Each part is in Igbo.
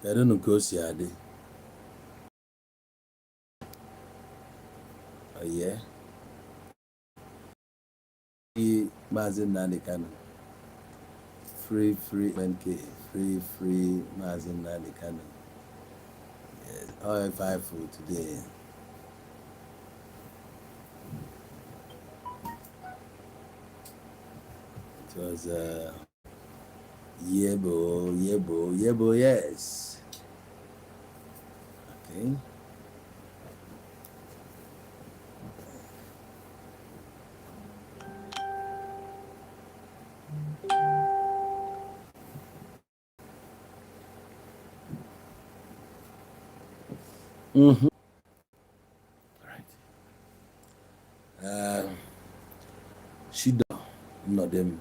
Kedụnụ ka o si adị? Oye free Maazị Nnamdi Kanu, free free MNK, free free Maazị Nnamdi Kanu. Yes, all five for today. It was Yebo, Yebo, Yebo, yes. Okay. Right. Shido Nnọdem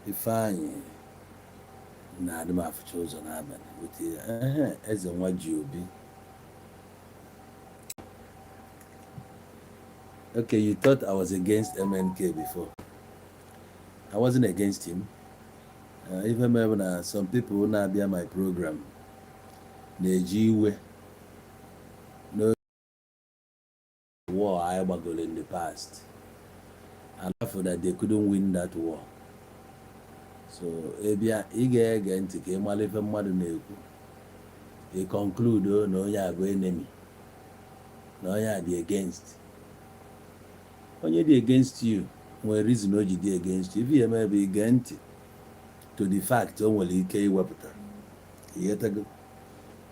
Ifeanyị na-adị m afụcha ụzọ n'abalị wete ehe eze nwa ji obi. Okay, you thought I was against MNK before. I wasn't against him. Ife mere bụ na some people na-abịa my program na-eji iwe n'oge war anyị gbagoro in the past and after that they couldn't win that war. So ị bịa ị ga-ege ntị ka ị mara ife mmadụ na-ekwu, ị conclude na onye a bụ enemy, na onye a dị against. Onye dị against you nwere reason o ji dị against you. Ife ya eme bụ ige ntị to the fact o nwere ike iwepụta. Ịghọtago?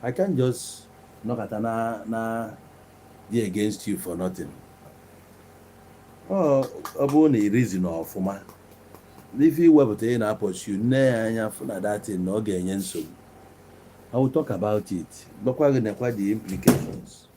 I can't just nọkọta na dị against you for nothing. Ọ bụrụ na ị reason ọfụma n'ife iwepụta ị na-apọsiu nne ya anya fụ na datin na ọ ga-enye nsogbu, I will talk about it, gwakwa gị nekwa the implications.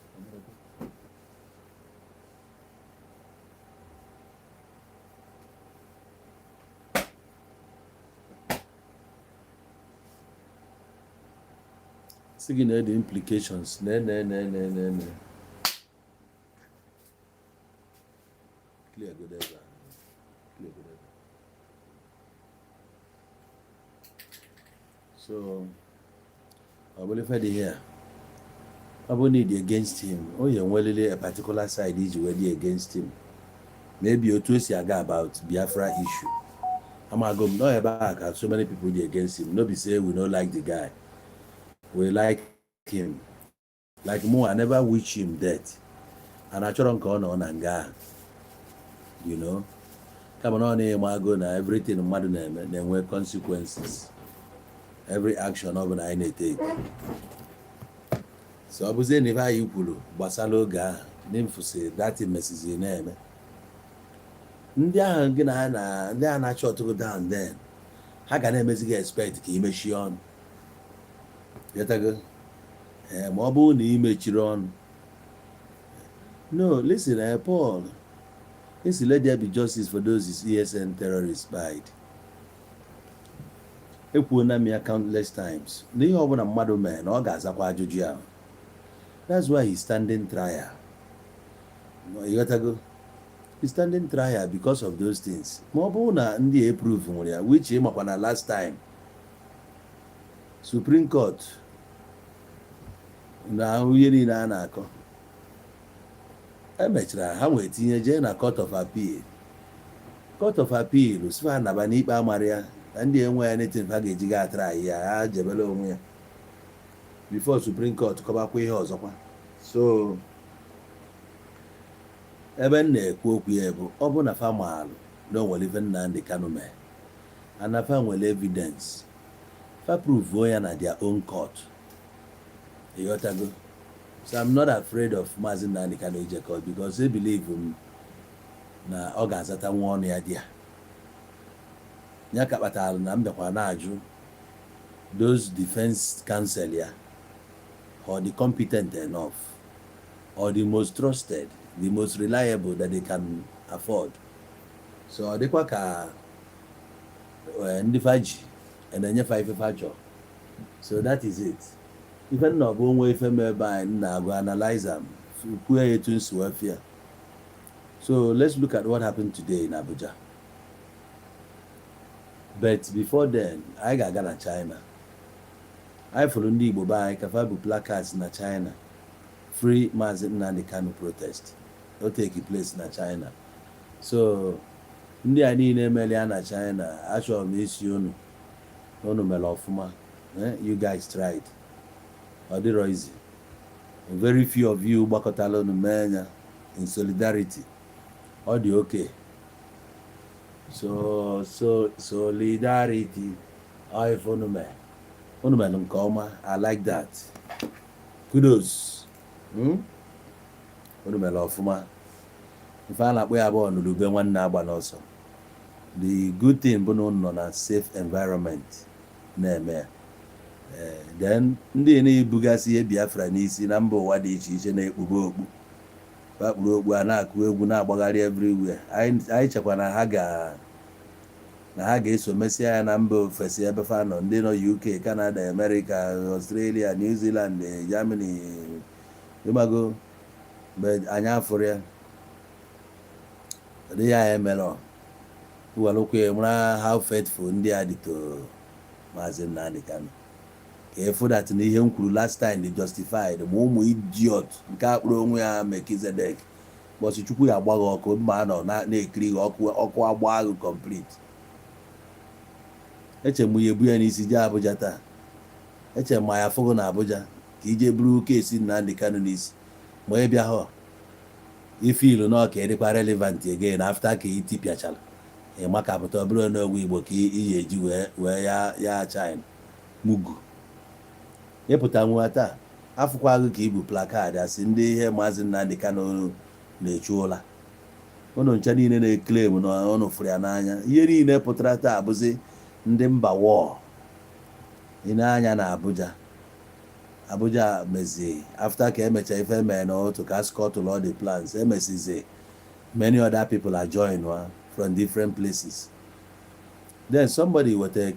Sị gị na the implications na na na na na na clear. Go ebe a. Clear go ebe a. So ọ bụrụ ife dị here, ọ bụrụ na ị dị against him, o ya enwelili a particular side iji wee dị against him. Maybe otu o si aga about Biafra issue. Amago m nọ ebe a ka so many people dị against him. No be say we no like the guy, we like him. Like mụ, I never wish him death and achọrọ m ka ọ nọ na nga ahụ, kama na ọ na-eme agụ na everything mmadụ na-eme na-enwe consequences, every action ọ bụla anyị na-etake. So ọ bụzie na ife anyị kwuru gbasara oge ahụ n'imfusi datin mesizi na-eme, ndị ahụ gị na ha na ndị ahụ na-achọ ọtụgụ down, then ha ga na-emezi gị expect ka ị mechie ọnụ. Ghọtago? Ee, ma ọ bụrụ na ị mechiri ọnụ. No, listen, Paul isi, "Let there be justice for those his ESN terrorists spied." Ekwuona m ya countless times na ihe ọbụla mmadụ mere na ọ ga-azakwa ajụjụ ya. That's why he's standing trial. Ịghọtago? He's standing trial because of those things. Ma ọ bụrụ na ndị a prove nwere ya, which ịmakwa na last time Supreme Court na ihe niile a na-akọ emechara ha wee tinye jee na Court of Appeal. Court of Appeal si ha naba n'ikpe amara ya na ndị enwe ya anything ha ga-eji ga atara ya, ha jebere onwe ya before Supreme Court kọbakwa ihe ọzọkwa. So ebe m na-ekwu okwu ya bụ, ọ bụ na fa maalụ na o nwere ife Nnamdi Kanu mee and na fa nwere evidence, fa prove ya na their own court. Ịghọtago? So I'm not afraid of Maazị Nnamdi Kanu ije court because I believe m na ọ ga-azata nwa ọnụ ya dị ya. Ya ka kpatara na m bịakwa na-ajụ those defense counsel ya, or the competent enough or the most trusted, the most reliable that they can afford. So ọ dịkwa ka ndị fa ji na-enyefe ife fa chọrọ. So that is it. Ife nna ọ bụ onwe ife m ebe anyị na-agụ analyze am, kwuo ya etu nsi wee fịa. So let's look at what happened today in Abuja. But before then, anyị ga-aga na China. Anyị fụrụ ndị Igbo be anyị ka fa bu placards na China, Free Maazị Nnamdi Kanu protest o take place na China. So ndị a niile mere ya na China, achọrọ m isi unu, unu mere ọfụma. You guys tried. Ọ dịrọ easy. Very few of you gbakọtala unu mee ya in solidarity. Ọ dị okay. So solidarity, ọ ife unu mere, unu mere nke ọma. I like that. Kudos. Unu mere ọfụma. Ife a na-akpọ ya bụ ọnụrụbe nwanne agba n'ọsọ. The good thing bụ na unu nọ na safe environment na-eme ya. Then ndị na-ebugasị ihe Biafra n'isi na mba ụwa dị iche iche na-ekpube okpu, kpakpuru okpu a, na-akụ egwu, na-agbagharị everywhere, anyị chekwa na ha ga-eso mesịa ya na mba ofesi ebe fa nọ, ndị nọ UK, Canada, America, Australia, New Zealand, Germany, ịgbago mgbe anyị afụrụ ya. Ọ dịghị anyị emere welụkwa ya mara how faithful ndị a dị to Maazị Nnamdi Kanu, ka efu that na ihe m kwuru last time dị justified. Ma ụmụ idiot nke akpụrụ onwe ya Melchizedek, bọsị Chukwu ya agba gị ọkụ, mma a nọ na-ekiri gị, ọkụ ọkụ agba gị complete. Eche m ya ebu ya n'isi jee Abuja taa. Eche m ma ya fụgụ na Abuja ka ije buru case Nnamdi Kanu n'isi, ma ị bịa hụ ifilu na ọka ịdịkwa relevant again after ka itipịachara ịmakapụta. Ọ bụrụ n'ogbe Igbo ka iyi eji wee ya China mugu ịpụta nwa taa, afụkwa gị ka ibu placard asị ndị ihe Maazị Nnamdi Kanu na-echu ụla. Unu ncha niile na-eclaim na unu fụrụ ya n'anya, ihe niile pụtara taa bụzi ndị mba wọọ. Ị na-anya na Abuja, Abuja mezie after ka emecha ife mee n'otu ka scuttle all the plans emesizie, many other people are join wa from different places. Then somebody with a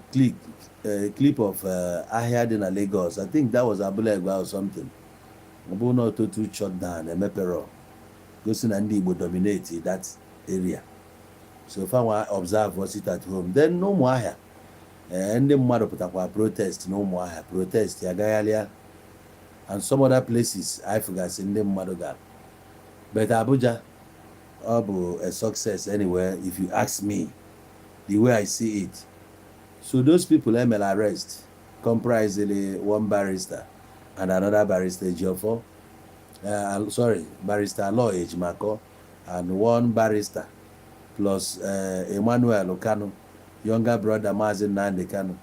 clip of ahịa dị na Lagos, I think that was Abule Egba or something, ọ bụrụ na total shutdown emepere, gosi na ndị Igbo dominate that area. So fanwa observe was sit at home. Then n'Ụmụahịa, ee, ndị mmadụ pụtakwa protest n'Ụmụahịa, protest agagharịa, and some other places anyị fụgasị ndị mmadụ gara. But Abuja, ọ bụ a success anyway, if you ask me, the way I see it. So those people emere arrest comprising one barrister and another barrister Ejiofor, sorry, Barrister Aloy Ejimakor and one barrister, plus Emmanuel Kanu, younger brother Mazi Nnamdi Kanu,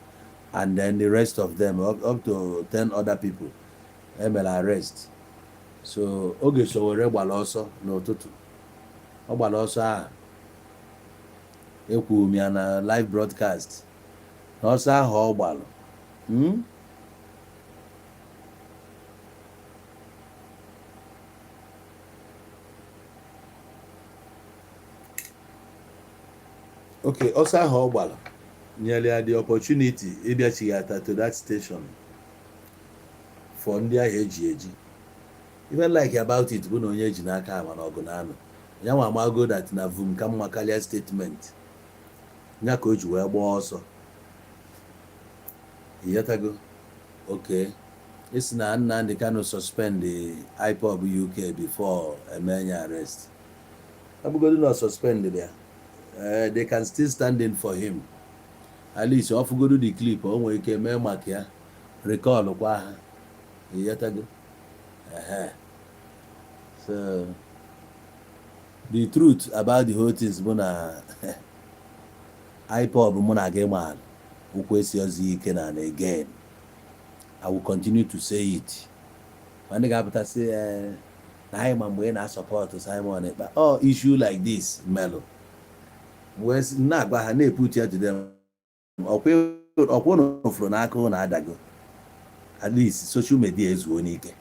and then the rest of them, up to 10 other people emere arrest. So oge Sowore gbara ọsọ n'ụtụtụ, ọ gbara ọsọ ahụ, ekwuru m ya na live broadcast na ọsọ ahụ ọ gbalụ, Okay, ọsọ ahụ ọ gbara nyere ya the opportunity ịbịachighata to that station for ndị ahụ eji. Even like about it bụ na onye eji n'aka ama na ọgụ na-anọ ya nwa amago that na vum ka mma karịa statement ya, ka o ji wee gbaa ọsọ. Ịghọtago? Okay, isi na Nnamdi Kanu suspend the IPOB UK before eme ya arrest. Ọ bụgodu na suspend ya, they can still stand in for him. At least ọ fụgodu the clip, o nwere ike mee maka ya recall kwa ha. Ịghọtago? Ehe. So the truth about the whole things bụ na IPOB, mụ na gị maara ụkwụ esi ọzọ ike na again, I will continue to say it. Ma ndị ga-apụta sị na anyị ma mgbe ị na-asupport Simon Ekpa, ọ issue like this melụ wee na-agwa ha na-eput ya to them, ọkwa unu fụrụ n'aka ụnụ adago. At least social media ezuo n'ike,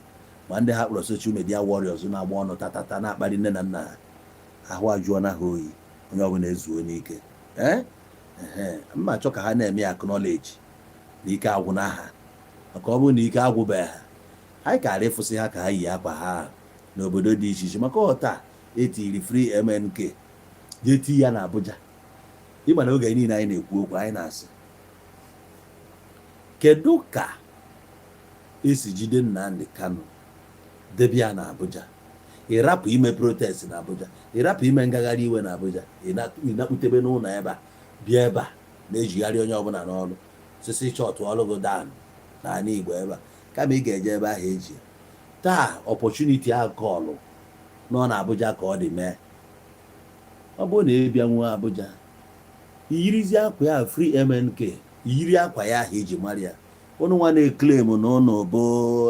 ma ndị ha kpọrọ social media warriors na-agba ọnụ tatata na-akparị nne na nna ha, ahụ ajụọ na ha oyi. Onye ọbụla ezuo n'ike, ee, ehe, mma achọ ka ha na-eme ya acknowledge na ike agwụna ha, maka ọ bụrụ na ike agwụbeghị ha, anyị kara ịfụsị ha ka ha yi akwa ha n'obodo dị iche iche. Maka ọta etiri Free MNK, jee tii ya na Abuja. Ịma na oge niile anyị na-ekwu okwu, anyị na-asị kedu ka Esi jide Nnamdi Kanu debe ya na Abuja, ịrapụ ime protest na Abuja, ịrapụ ime ngagharị iwe na Abuja, ịnakputebe n'ụlọ ebe a, bịa ebe a na-ejigharị onye ọbụla n'ọrụ sisi shut ọrụ gị down n'ala Igbo ebe a, kama ị ga-eje ebe ahụ eji ya. Taa opportunity ahụ kọlụ nọ na Abuja ka ọ dị mee. Ọ bụrụ na ị bịa nwee Abuja, iyirizi akwa ya free MNK, iyiri akwa ya ahụ iji mara ya. Ụnụ nwa na-eclaim na ụnụ bụ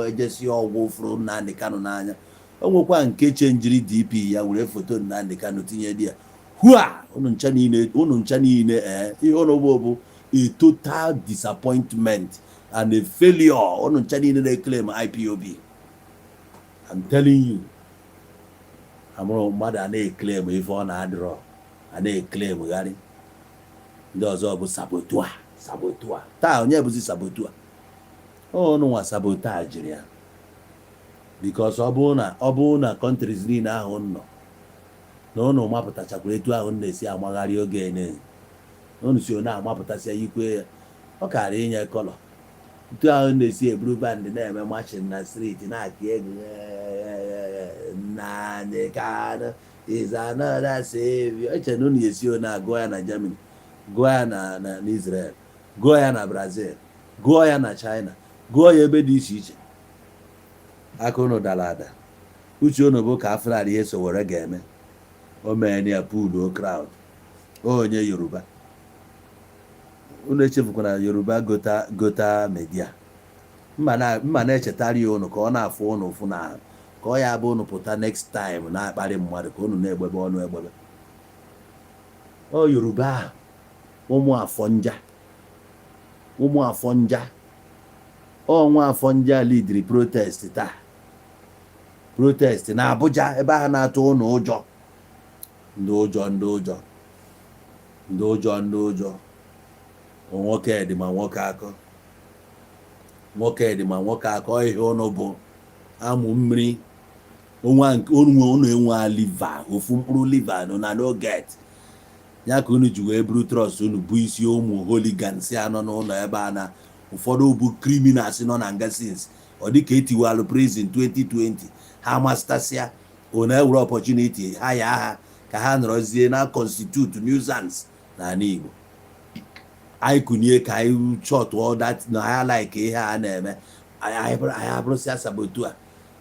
ejesi ọgwụ fụrụ Nnamdi Kanu n'anya. O nwekwa nke changeri DP ya, were foto Nnamdi Kanu tinye di ya hua. Ụnụ ncha niile, ụnụ ncha niile, ee, ihe ụnụ bụ a total disappointment and a failure. Ụnụ ncha niile na-eclaim IPOB, I'm telling you, amụrụ mmadụ a na-eclaim ife ọ na-adịrọ, a na-eclaim gharị ndị ọzọ bụ saboteur. Saboteur taa, onye bụzi saboteur? Ụnụ nwa saboteur jiri ya, because ọ bụrụ na countries niile ahụ nọ na ụnụ mapụtachakwara etu ahụ na-esi amagharị oge ene unu si one amapụtasịa ikwe ya, ọ kara inye colour etu ahụ na-esi eburu band na-eme marching na street na-akị egwu. Nnamdi Kanu is another savior. Eche na unu esi one a gụọ ya na Germany, gụọ ya na Israel, gụọ ya na Brazil, gụọ ya na China, gụọ ya ebe dị iche iche. Aka unu dara ada. Uche unu bụ ka afrari ihe so were ga-eme o mee ya pull crowd. Onye Yoruba, unu echefukwana Yoruba gota gota media. Mma na-echetara ya unu ka ọ na-afụ unu ụfụ na ka ọ ya bụ unu pụta next time na-akparị mmadụ ka unu na-egbebe ọnụ egbebe. Ọ Yoruba ahụ, ụmụ Afọnja, ụmụ Afọnja, ọnwa Afọnja leadiri protest taa, protest na Abuja ebe ahụ na-atụ ụnụ ụjọ. Ndị ụjọ, ndị ụjọ, ndị ụjọ, ndị ụjọ. Nwoke dị ma nwoke akọ, nwoke dị ma nwoke akọ. Ihe ụnụ bụ amụ mmiri onwe unu enwe liver, ofu mkpụrụ liver nọ na no get ya ka unu ji wee buru trust unu bụ isi ụmụ hooligans anọ n'ụlọ ebe a na ụfọdụ bụ criminals nọ na nga since ọ dịka etiwalụ prison 2020. Ha mastasịa unu ewere opportunity ha ya ha ka ha nọrọzie na constitute nuisance n'ala Igbo. Anyị kụnye ka anyị chọtụọ that na anyị like ihe a na-eme anyị abụrụsịa saboteur a.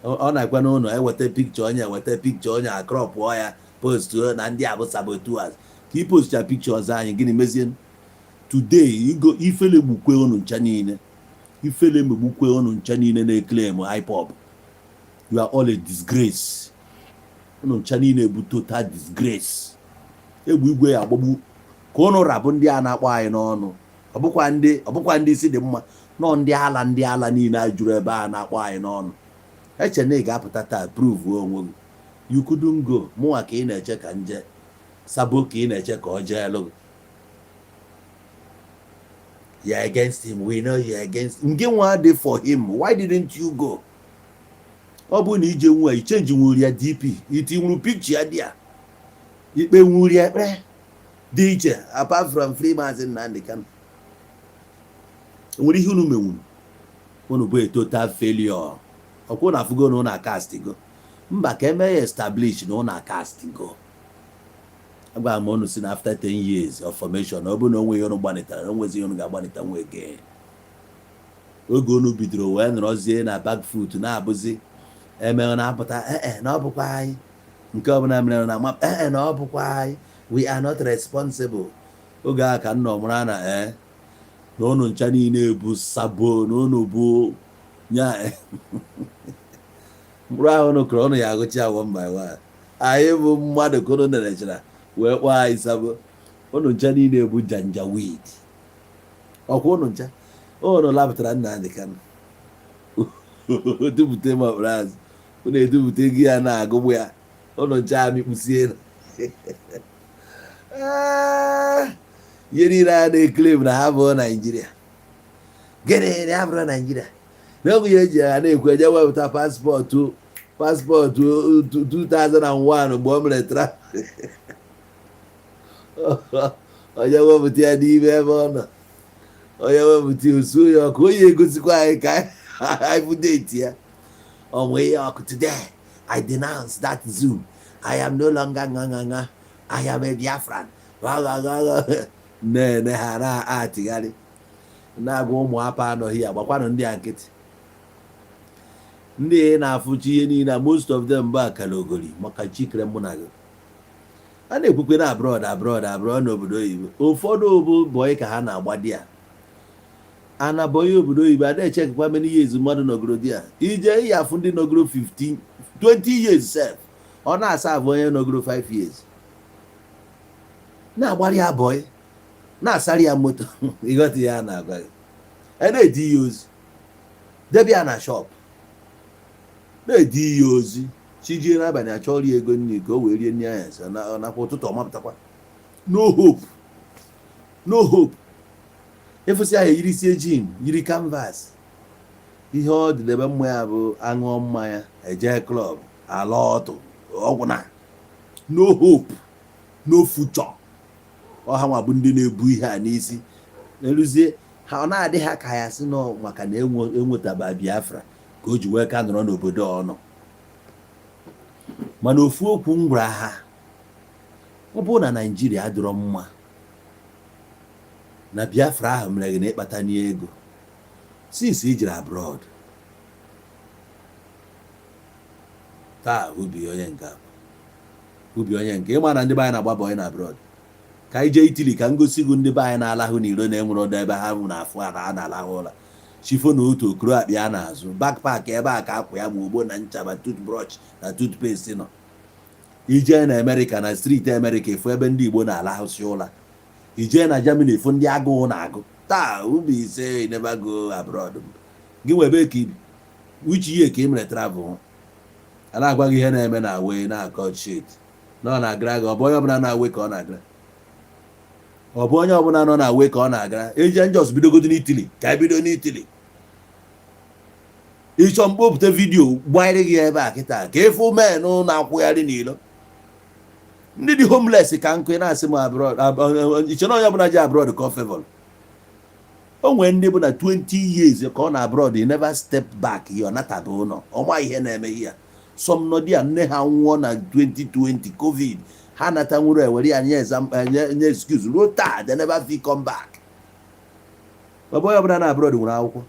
Ọ na-ekwe n'ụlọ eweta pikchọ onye, eweta pikchọ onye, acropụọ ya, postuo na ndị a bụ saboteurs. Ka ị postcha pikchọ ọzọ anyị, gịnị mezie today? Igo ifele gbukwe unu ncha niile, ifele megbukwe unu ncha niile na-eclaim IPOB. You are all a disgrace. Unu ncha niile bụ total disgrace. Egbe igwe ya agbagbu ka unu rabụ ndị a na-akpọ anyị n'ọnụ. Ọ bụkwa ndị isi dị mma nọ, ndị ala, ndị ala niile a juru ebe a na-akpọ anyị n'ọnụ. Eche na ị ga-apụta taa prove onwe gị. You couldn't go. Mụnwa ka ị na-eche ka nje sabo, ka ị na-eche ka ọ jee elu gị. You are against him, we know you are against him. Gị nwa dị for him, why didn't you go? Ọ bụrụ na ije nwa ichange nwere ya DP, itinwuru picture ya dị ya, ikpe nwuri ekpere dị iche apart from free Maazị Nnamdi Kanu. Nwere ihe unu menwuru? Unu bụ a total failure. Ọkwụ na afụgo na unu cast go mba ka eme ya establish na unu cast go. Agwara m unu si na after 10 years of formation, ọ bụrụ na onwe ihe unu gbanịtara na onwezi ihe unu ga-agbanịta nwa again. Oge unu bidoro wee nọrọzie na back foot na-abụzi eme na-apụta ee na ọ bụkwa anyị nke ọbụla mere na ama ee na ọ bụkwa anyị, we are not responsible. Oge a ka nna mara na ee na unu ncha niile bụ sabo, na unu bụ nya mkpụrụ ahụ unu kụrụ, unu ya agụcha one by one. Anyị bụ mmadụ ka unu nerechara wee kpọọ anyị sabo. Unu ncha niile bụ janjaweed. Ọkwa unu ncha unu lapụtara Nnamdi Kanu, dupụta m ọkpara azụ, unu edupụta ego ya na-agụgbụ ya. Unu ncha amịkpụsie ihe niile a na-eclaim na ha bụ Naijiria. Gịnị na ya bụrụ Naijiria n'oge ya eji ya na-ekwu eje wepụta passport 2001 mgbe o mere tra onye wepụta ya n'ime ebe ọ nọ, onye wepụta ya osuo ya ọkụ, onye egosikwa anyị ka Anyị date ya onwe ihe ọkụ. Today I denounce that zoo. I am no longer nganganga. I am a Biafran. Na-ene ha na-atịgharị, na-agwa ụmụ apa anọghị ya. Gbakwanụ ndị a nkịtị, ndị na-afụchi ihe niile. Most of them bụ akara ogori maka chikere. Mụ na gị a na-ekwukwe na abroad, abroad, abroad, n'obodo oyibo. Ụfọdụ bụ boy ka ha na-agba di a ana boy obodo oyibo. A na-echekwa many years mmadụ nọgoro di a ije iya afụ ndị nọgoro 15, 20 years sef. Ọ na-asa abụ onye nọgoro 5 years na-agbara ya boy, na-asara ya moto. Ịghọta ya a na-agwa gị, a na-edi ya ozi, debe ya na shop, na-edi ya ozi. Chijie n'abalị, achọrọ ya ego nri ka o wee rie nri anyasị nakwa ụtụtụ. Ọmapụtakwa, no hope, no hope. Ịfụsị ahụ, yirisie jean, yiri canvas. Ihe ọ dị debe mma ya bụ aṅụọ mmanya, eje club, ala ọtụ ọgwụ na no hope, no future. Ọha nwa bụ ndị na-ebu ihe a n'isi eruzie ha. Ọ na-adị ha ka ya sị nọ maka na enwetaba Biafra ka o ji wee ka nọrọ n'obodo ọ nọ. Mana ofu okwu m gwara ha, ọ bụrụ na Naijiria adịrọ mma, na Biafra ahụ mere gị na ịkpata ego since i jere abroad taa. Ubi onye nke ubi onye nke ịma na ndị be anyị na-agba boy na abroad. Ka anyị jee Italy ka m gosi gị ndị be anyị na-alahụ n'iro, na-enwere ọdọ ebe ha na-afụ ala a na-alahụ ụla chifo na otu okoro akpị a na-azụ backpack ebe a ka akwụ ya ma ogbo na ncha ma toothbrush na toothpaste nọ. Ijee na Amerịka, na street Amerịka, efu ebe ndị Igbo na-alahụsi ụla. Ijee na Germany, efu ndị agụụ na-agụ taa. Ubi ise never go abroad. Gị nwe ebe ka ibi, which year ka ị mere travel? A na-agwa gị ihe na-eme na wee na-akọ shit na ọ na-agara gị. Ọ bụ onye ọbụla na-awe ka ọ na-agara? Ọ bụ onye ọbụla nọ na awe ka ọ na-agara? Eje njọs bidogodo n'Italy, ka e bido n'Italy. Ịchọ mkpopụta video gbanyere gị ebe a kịta ka ịfụ men na-akwụgharị n'ilo, ndị dị homeless ka nkụ. Ị na-asị m abroad, iche na onye ọbụla ji abroad ka ọ favor. O nwere ndị bụ na 20 years ka ọ na abroad, he never step back. Ya ọ natabe ụlọ, ọma ihe na-eme ya. Some nọ dia, nne ha nwụọ na 2020 COVID, ha nata nwụrụ, ewere ya nye exam, nye excuse. Ruo taa, they never fit come back. Ọ bụ onye ọbụla na abroad nwere akwụkwọ.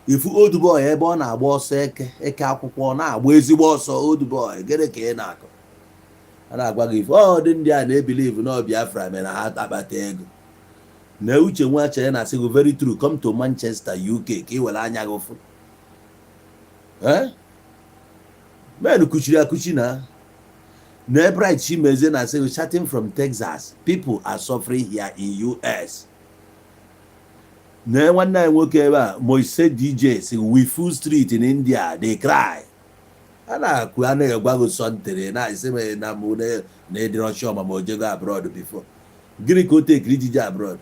Ifu old boy ebe ọ na-agba ọsọ eke eke akwụkwọ, ọ na-agba ezigbo ọsọ. Old boy, gịnị ka ị na-akọ? A na-agwa gị ife ọ dị. Ndị a na-ebelieve na Biafra mere ha akpata ego na uche nwa chere na asị gị very true. Come to Manchester, UK, ka ị were anya gị fụ. Eh, men kuchiri akuchi na Bright Chimezie na asị gị, chatting from Texas, people are suffering here in US. Na nwanne anyị nwoke ebe a, Moise DJ, si we full street in India, they cry. A na-akụ, a na-egwa gị sọntere na-esi m na mụ na ịdịrọ sure ma o jego abroad before. Gịnị ka o tekiri ijije abroad?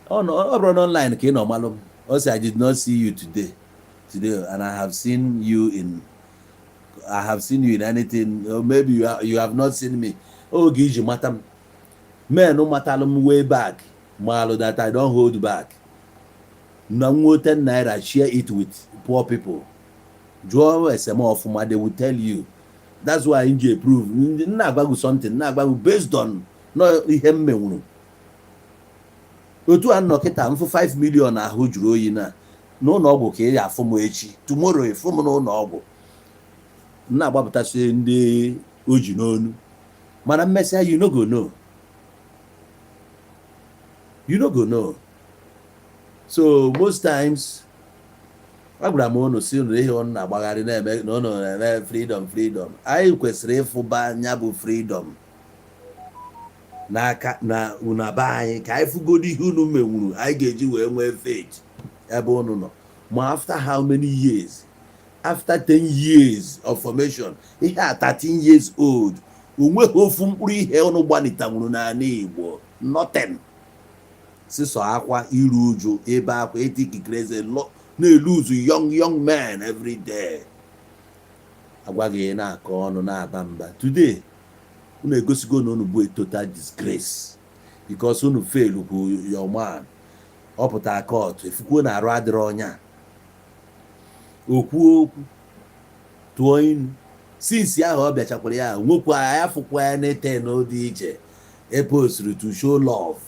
Ọ bụrụ na online ka ị nọ malụ m. Ọ sị, "I did not see you today and I have seen you in anything." Or maybe you have not seen me oge iji mata m. Men matalụ m way back malụ that I don't hold back. Na nwa 10 naira, share it with poor people. Jụọ esem ọfụma, they will tell you. That's why m ji approve. M na-agwa gị something, na-agwa gị based on no ihe m menwuru. Otu a nọ kịta, mfụ 5 million, ahụ jụrụ oyi. Na n'ụlọ ọgwụ ka ị afụ m echi, tomorrow ịfụ m n'ụlọ ọgwụ. M na-agbapụtasị ndị o ji n'onu, mana mmesịa, you no go know, you no go know. So most times agwara m unu si unu ihe unu na-agbagharị na-eme na unu na-eme freedom, freedom. Anyị kwesịrị ịfụba anya bụ freedom n'aka na unu be anyị, ka anyị fụgodo ihe unu menwuru anyị ga-eji wee nwee faith ebe unu nọ. Ma after how many years, after 10 years of formation, ihe a 13 years old, onweghị ofu mkpụrụ ihe unu gbanitanwuru n'ala Igbo. Nothing, sisọ akwa iru uju, ebe akwa eti ikikere eze, na-eluzu young young men every day. Agwa gị na-akọ ọnụ na-aba mba. Today unu egosigo na unu bụ a total disgrace because unu fail kwu your man. Ọ pụta court efukwuo na arụ adịrọ ọnya, okwuo okwu tụọ inu. Since ahụ ọ bịachakwara ya nwekwa ya, fụkwa ya n'eten dị iche eposturu to show love,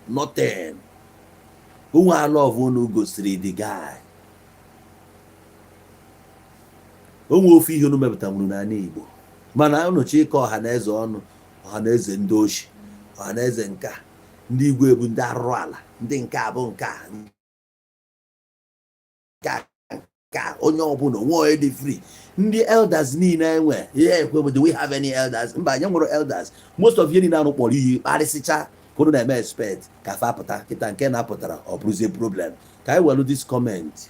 nothing. Onwe love unu gosiri the guy, onwe ofe ihe unu mepụtanwuru n'ala Igbo. Mana unu chọ ịkọ ọha na eze ọnụ, ọha na eze ndị oshi, ọha na eze nka, ndị igwe bụ ndị arụrụ ala, ndị nke a bụ nke a, nke a, nke a. Onye ọbụla onwe onye dị free. Ndị elders niile enwe ihe ekwe bụ, do we have any elders? Mba, anyị nwere elders. Most of ihe niile anụ kpọrọ iyi kparịsịcha ka unu na-eme expect ka fa pụta kịta. Nke na-apụtara ọ bụrụzie problem. Ka anyị welu this comment.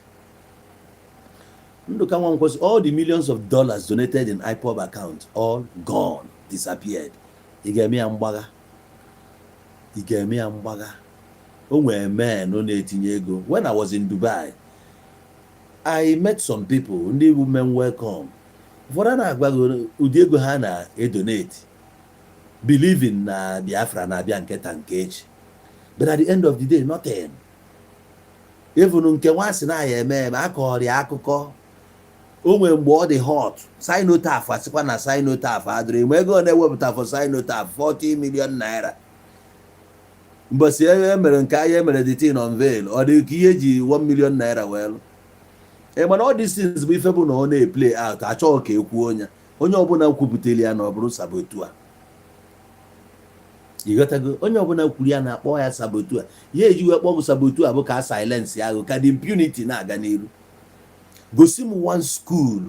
Ndụka Nwankwọ, all the millions of dollars donated in IPOB account, all gone, disappeared. Ị ga-eme ya mgbagha? Ị ga-eme ya mgbagha? O nwere men na-etinye ego. When I was in Dubai, I met some people, ndị bụ men welcome. Ụfọdụ na-agwa gị ụdị ego ha na-edonate, believing na Biafra na-abịa nketa nke echi, but at the end of the day, nothing. Even nke nwa sị na ya eme eme akọrọ ya akụkọ. O nwere mgbe ọ dị hot, cenotaph, asịkwa na cenotaph adịrị mgbe ego na-ewepụta for cenotaph, 40 million naira. Mbọsị e mere nke ahịa, emere the thing unveil, ọ dị ka ihe eji 1 million naira wee lụ. Ị mana all these things bụ ife bụ na ọ na-eplay out, achọghị ka e kwuo. Onye ọbụla kwupụtara ya na ọ bụrụ saboteur. Ịghọtago? Onye ọbụla kwuru ya na-akpọ ya saboteur. Ya eji wee kpọọ bụ saboteur bụ ka a silence ahụ, ka the impunity na-aga n'iru. Gosi m one school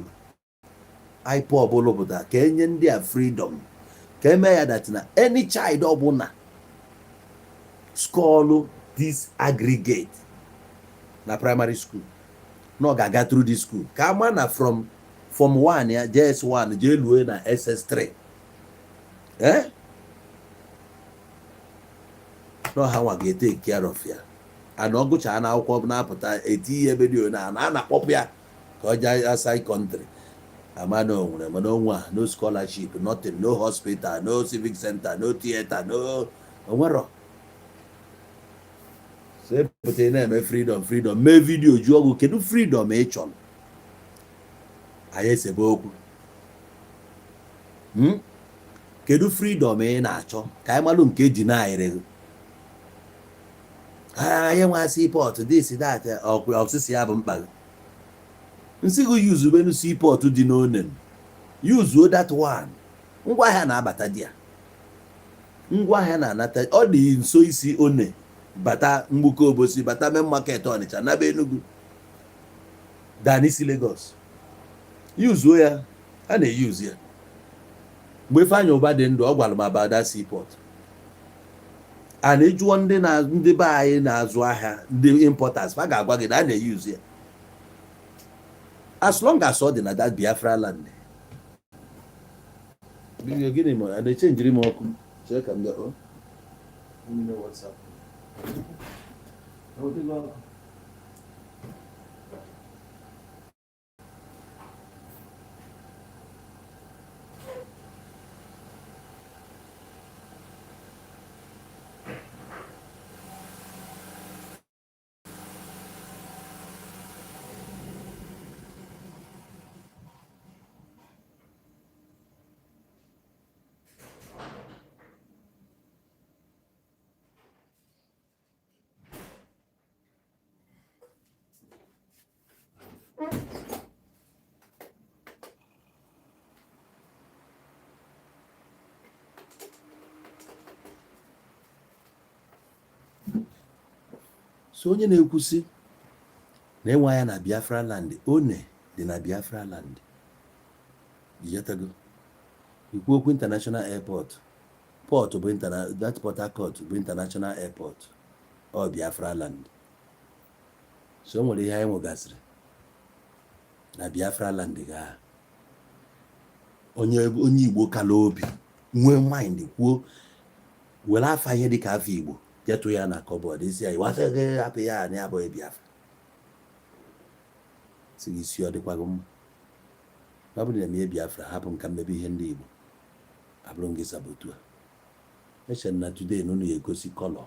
IPOB lụpụta ka enye ndị a freedom, ka eme ya that na any child ọbụla scorelụ this aggregate na primary school na ọ ga-aga through this school, ka ama na from form 1 ya, JS1, jee lue na SS3, eh, na ọha nwa ga-etake care of ya. And ọ gụchaa na akwụkwọ na-apụta, eti ihe ebe dị na a na-akpọpụ ya ka ọ jee outside country. Ama na o nwere, mana onwe a, no scholarship, nothing, no hospital, no civic center, no theater, no onwero. So epụta na-eme freedom, freedom, mee video jụọ ọgụ, kedu freedom ị chọrọ? Anyị esebe okwu. Kedu freedom ị na-achọ ka anyị malụ nke ji na-ayịrị gị? Anyị nwa seaport, this, that, ọsịsị ya bụ mkpa gị. Nsị gị yuzubenu seaport dị n'Onen, yuzuo that one. Ngwaahịa na-abata di ya, ngwaahịa na-anata. Ọ dị nso isi One bata Mgbuko Obosi, bata main market Ọnịcha, naba Enugu, dan isi Lagos. Yuzuo ya, a na-eyuzu ya. Mgbe Ifeanyị Ụba dị ndụ, ọ gwara m about that seaport. A na-ejụọ ndị na ndị be anyị na-azụ ahịa, ndị importers, fa ga-agwa gị na a na-eyuzu ya. As long as ọ dị na that Biafra land. Gịnị ma a na-echenjiri m ọkụ? Chee ka m bịa. Ọ WhatsApp. Ọkụ. So onye na-ekwusi na enwe anya na Biafra land, one dị na Biafra land. Ijetago ikwu okwu international airport, port bụ that Port Harcourt bụ international airport, ọ Biafra land. So o nwere ihe anyị nwegasịrị na Biafra land. Ga onye onye Igbo kala obi nwee mind kwuo, were afa ihe dịka afọ Igbo jetụ ya na cupboard, isi ya iwasị gị hapụ ya na ya abụghị Biafra, si gị isi ọ dịkwa gị mma. Ọ bụrụ na m ihe Biafra, hapụ m ka m mebe ihe ndị Igbo. Abụrụ m gị saboteur a? Echere na today na unu ga-egosi colour,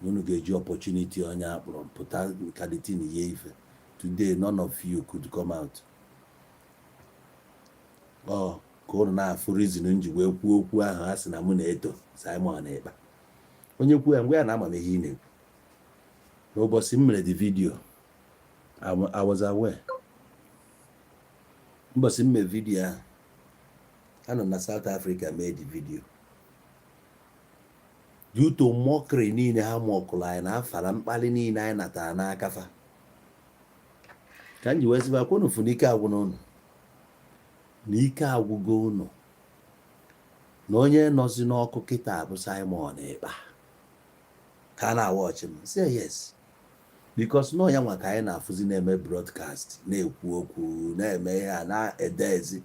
na unu ga-eji opportunity onye akpọrọ pụta ka the thing yie ife. Today none of you could come out. Ọ ka unu na-afụ reason m ji wee kwuo okwu ahụ. A sị na mụ na-eto Simon Ekpa, onye kwuo ya, ngwa ya na ama m ihe ị na-ekwu. N'ụbọchị m mere the video, I was aware. Ụbọchị m mere video ahụ, anọ na South Africa mee the video, due to mockery niile ha mọkụrụ anyị na afara mkpali niile anyị natara n'aka fa, ka m ji wee sịba kwunu fụ na ike agwụ n'ụnụ, na ike agwụgo ụnụ, na onye nọzi n'ọkụ kịta bụ Simon Ekpa. Ka a na-awọchị m say yes, because nọ ya nwa ka anyị na-afụzi na-eme broadcast, na-ekwu okwu, na-eme ihe a na-edezi.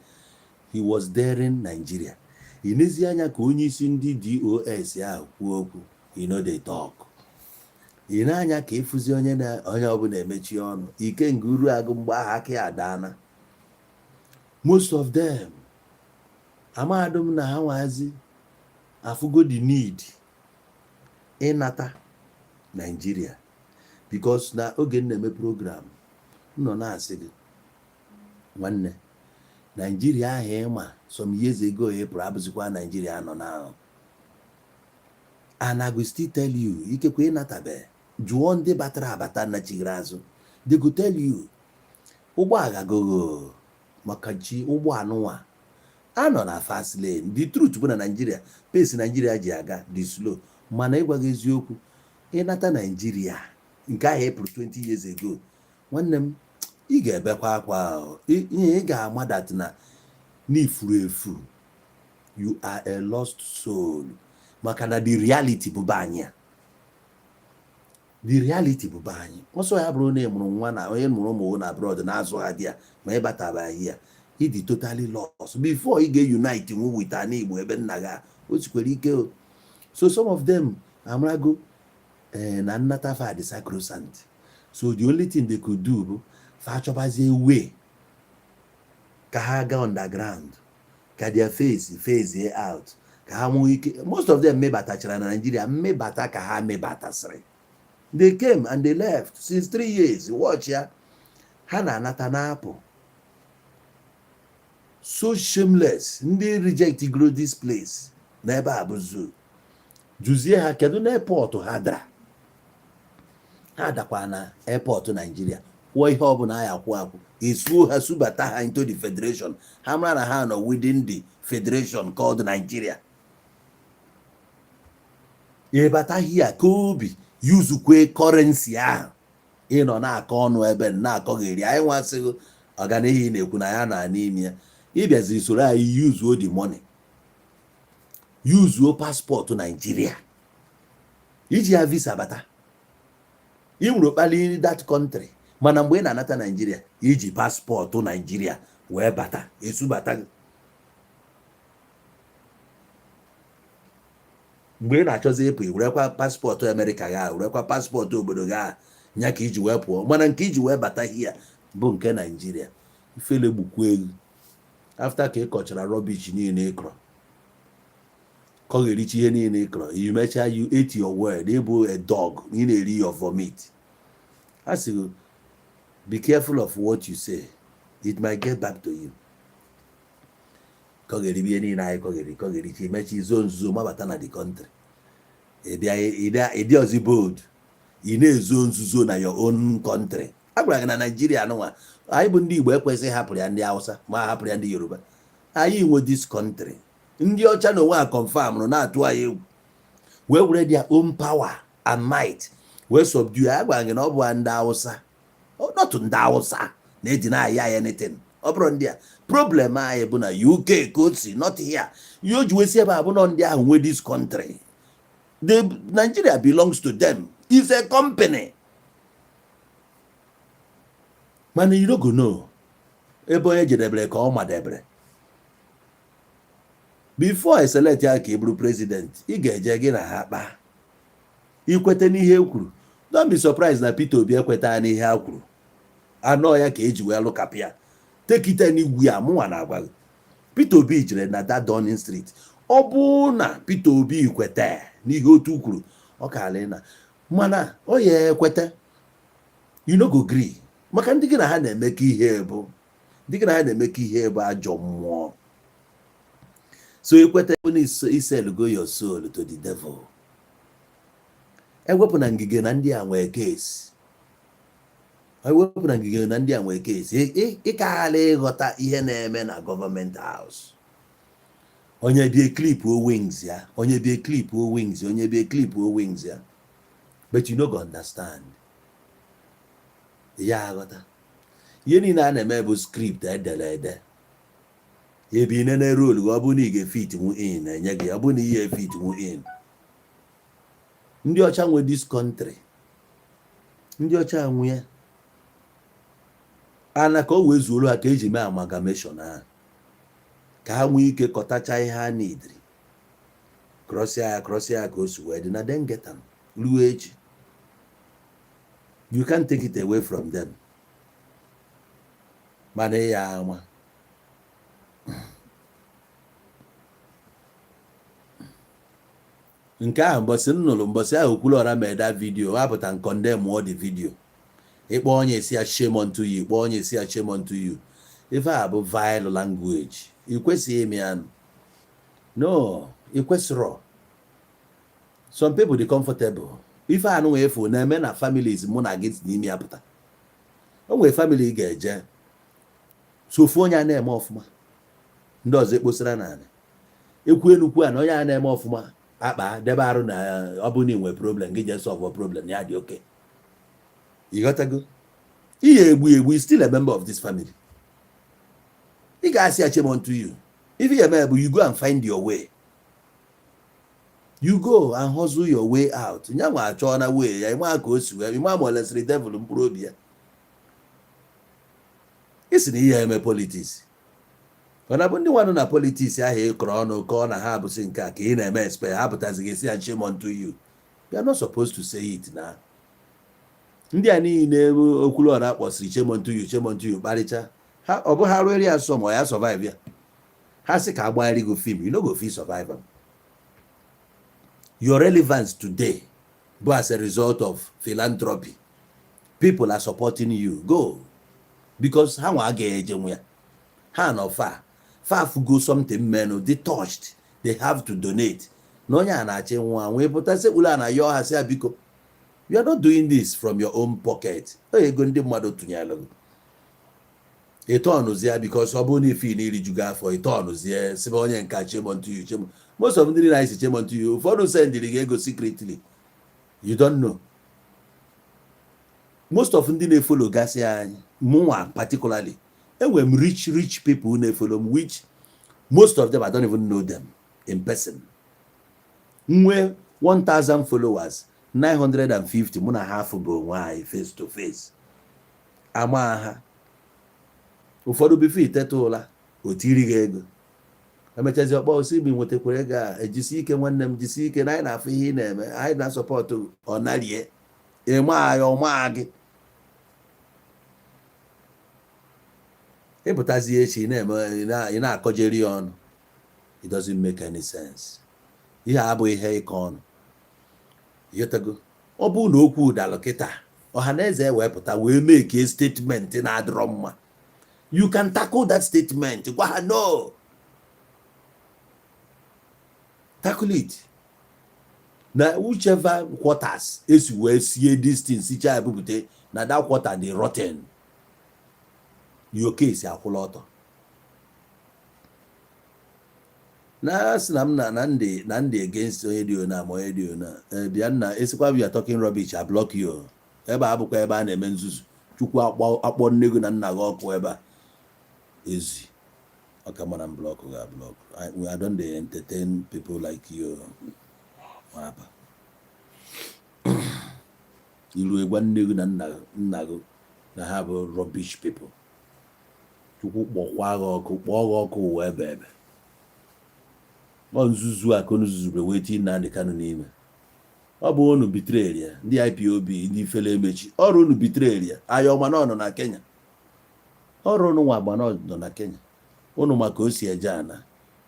He was daring Nigeria. Ị nezi anya ka onye isi ndị DOS ahụ kwuo okwu, he no dey talk. Ị na-anya ka ịfụzi onye na onye ọbụla emechi ọnụ. Ikenga uru agụ mgbe ahụ aka ya adaana. Most of them amadum na ha nwazi afụgo the need ịnata Nigeria, because na oge m na-eme program m nọ na-asị gị, nwanne, Nigeria ahụ ịma some years ago ị pụrụ abụzikwa Nigeria nọ na. And I go still tell you, ikekwe ịnatabe, jụọ ndị batara abata nachigiri azụ, they go tell you. Ụgbọ aghagogo maka chi ụgbọ anụnwa anọ na fast lane. The truth bụ na Nigeria, pace Nigeria ji aga dị slow, mana ịgwa gị eziokwu, ịnata Nigeria nke ahụ ị pụrụ 20 years ago, nwanne m, ị ga-ebekwa akwa ahụ. Ihe ị ga-ama that na n'ifuru efu, you are a lost soul, maka na the reality bụ be anyị a. The reality bụ be anyị. Ọsọ ya bụrụ na ị mụrụ nwa na onye mụrụ ụmụ na abroad na-azụ ha di ya, ma ịbatabaghị ya, ịdị totally lost. Before ị ga-unite nwu with ana Igbo ebe nna gị, o sikwere ike o. So some of them amarago ee na nnata fa dị sacrosanct, so the only thing they could do bụ fa achọbazie way ka ha gaa underground, ka their face phase out, ka ha nwee ike. Most of them mebatachara na Nigeria, mmebata ka ha mebatasịrị. They came and they left since 3 years. Watch ya, ha na-anata na-apụ, so shameless. Ndị reject grow this place n'ebe a bụ zoo. Jụzie ha, kedu na airport ha dara? Ha dakwa na airport Nigeria, kwụọ ihe ọbụla ya akwụ akwụ, esuo ha, subata ha into the federation. Ha mara na ha nọ within the federation called Nigeria. Ịbata hia ka obi yuzukwe currency ahụ ị nọ na-akọ ọnụ ebe na-akọgheri anyị nwasịghị ọganihu ị na-ekwu na ya na n'ime ya. Ịbịazi soro anyị yuzuo the money, yuzuo passport Nigeria iji ya visa bata. Ị nwere kpali that country, mana mgbe ị na-anata Nigeria, iji passport Nigeria wee bata, esubata gị. Mgbe ị na-achọzi ịpụ, werekwa passport Amerịka gị ahụ, werekwa passport obodo gị ahụ nya ka iji wee pụọ, mana nke iji wee bata hia bụ nke Naijiria. Ifele gbukwa ego after ka ị kọchara rubbish niile ị kọrọ, kọghericha ihe niile ị kọrọ. You mechaa, you ate your word. Ịbụ a dog, ị na-eri your vomit. A sị gị, be careful of what you say, it might get back to you. Kọgheribe ihe niile anyị kọgheri, kọghericha, imecha izo nzuzo mabata na the country. Ịdị ọzi bold, ị na-ezo nzuzo na your own country. A gwara gị na Naijiria nụnwa anyị bụ ndị Igbo ekwesịghị hapụrụ ya ndị Hausa, ma hapụrụ ya ndị Yoruba. Anyị nwe this country. Ndị ọcha na onwe ha confirm nụ na-atụ anyị egwu, wee were their own power and might wee subdue ya. A gwara gị na ọ bụ ndị Hausa, not ndị Hausa na-edina anyị anyị anything. Ọ bụrụ ndị a, problem anyị bụ na UK ka o si, not here. Ihe o ji wee si ebe a bụ nọ ndị ahụ nwe this country. The Nigeria belongs to them, it's a company. Mana you no go know ebe onye jedebere ka ọ madebere. Before e select ya ka ị bụrụ president, ị ga-eje gị na ha kpaa, ikwete n'ihe e kwuru. Don't be surprised na Peter Obi ekweta n'ihe a kwuru anọ ya ka eji wee lụkapụ ya. Take it anywhere. Mụnwa na-agwa gị, Peter Obi jere na that Downing Street. Ọ bụ na Peter Obi kweta n'ihe otu kwuru, ọ kaala na mana ọ ya ekweta. You no go gree, maka ndị gị na ha na-emekọ ihe bụ ndị gị na ha na-emekọ ihe bụ ajọ mmụọ. So ekweta na isell go your soul to the devil. Ewepụ na Ngige na ndị a nwee case, ewepụ na Ngige na ndị a nwee case, ịkaghala ịghọta ihe na-eme na Government House. Onye bie clip o wings ya, onye bie clip o wings ya, onye bie clip o wings ya, but you no go understand ya. Aghọta ihe niile a na-eme bụ script edere ede. Ebe ị nene role, ọ bụrụ na ị ga-efit nwu in, enye gị. Ọ bụrụ na ihe efit nwu in, ndị ọcha nwe this country, ndị ọcha nwe ya ana ka o wee zuoro ha ka eji mee amalgamation ahụ, ka ha nwee ike kọtacha ihe ha nidiri, krọsịa ya, krọsịa ya ka o si wee dị na dem get am ruo echi. You can't take it away from them. Mana ya ama nke ahụ, mbọsị m nụrụ, mbọsị ahụ Okwuluọra mee that video, apụta m condemn all the video. Ịkpọ onye esi ya, "Shame unto you." Ịkpọ onye esi ya, "Shame unto you." Ife a bụ vile language. Ị kwesịghị ime ya. No, ị kwesịrọ. Some people dị comfortable. Ife anụ wee efu na-eme na families mụ na gị n'ime ya pụta. O nwere family ị ga-eje so ofu onye a na-eme ọfụma, ndị ọzọ ekposara n'ala. Ekwu enukwu a na onye a na-eme ọfụma akpa debe arụ na ọ bụrụ na ị nwere problem, gị jee solve problem ya dị oke. Ịghọtago? Ihe egbu egbu, still a member of this family. Ị ga-asị ya, "Shame unto you." If you eme bụ, you go and find your way, you go and hustle your way out. Nya nwa achọọ na way ya, ịma ka o si wee ịma ma o lesịrị devil mkpụrụ obi ya. Isi na ihe eme politics, mana bụ ndị nwanụ na politics ahụ ịkọrọ ọnụ kọọ na ha abụsị nke a ka ị na-eme expect ha pụtazi gị esi ya, "Shame unto you." You are not supposed to say it. Na ndị a niile Okwuluọra kpọsịrị "Shame unto you, shame unto you" kparịcha ha, ọ bụ ha rụere ya sọ ma ọ ya survive ya. Ha sị ka agbagharị go film, you no go fit survive am. Your relevance today bụ as a result of philanthropy. People are supporting you go because ha nwa agaghị ejenwu ya. Ha nọ far far, fugo something menu dey touched, they have to donate. Na onye a na-achị nwa nwee pụta sekpuru a na yọọ ha, sị ya biko. You are not doing this from your own pocket. Ọ ego ndị mmadụ tụnyere gị. Ịtọnụzie, because ọ bụrụ na ife na irijugo afọ, ịtọnụzie sịba onye nka, "Shame unto you, shame." Most of ndị na-esi "Shame unto you," ụfọdụ sendịrị gị ego secretly, you don't know. Most of ndị na-efollow gasị anyị, mụnwa particularly, enwere m rich rich people na-efollow m, which most of them, I don't even know them in person. Nwee 1000 followers, 950 mụ na ha afụ bụ onwe anyị face to face. Ama ha ụfọdụ before iteta ụla, o tiri gị ego. Emechazi ọkpọ osi m nwetakwara ego a, ejisi ike nwanne m, jisi ike na anyị na-afụ ihe ị na-eme, anyị na-asupport. Ọ narie ịma ya, ọma gị. Ịpụtazi echi na-eme ị na-akọjeri ya ọnụ. It doesn't make any sense. Ihe a abụghị ihe ịkọ ọnụ. Ịghọtago? Ọ bụrụ na okwu dalụ kịta, ọha na eze wee pụta wee make statement na-adịrọ mma, you can tackle that statement. Gwa ha no, tackle it na whichever quarters esi wee sie this thing, sichaa ebupụta na that quarter dị rotten, your case akwụla ọtọ. Na asị na m na ndị na ndị against onye dị ona ma onye dị ona bịa nna esikwa, we are talking rubbish, I block you. Ebe a bụkwa ebe a na-eme nzuzu. Chukwu akpọ nne gị na nna gị ọkụ ebe a ezi ọka mara m block ga block. I don't dey entertain people like you. Nwapa iru gwa nne gị na nna gị na ha bụ rubbish people. Chukwu kpọkwa gị ọkụ, kpọọ gị ọkụ ụwa ebe ebe ọ nzuzu a ka unu zuzube wee tinye Nnamdi Kanu n'ime. Ọ bụ unu betrayal ya, ndị IPOB, ndị ifele emechi ọrụ unu betrayal ya. Aya ọma na ọ nọ na Kenya. Ọrụ unu nwa agba nọ na Kenya, unu maka o si eje ana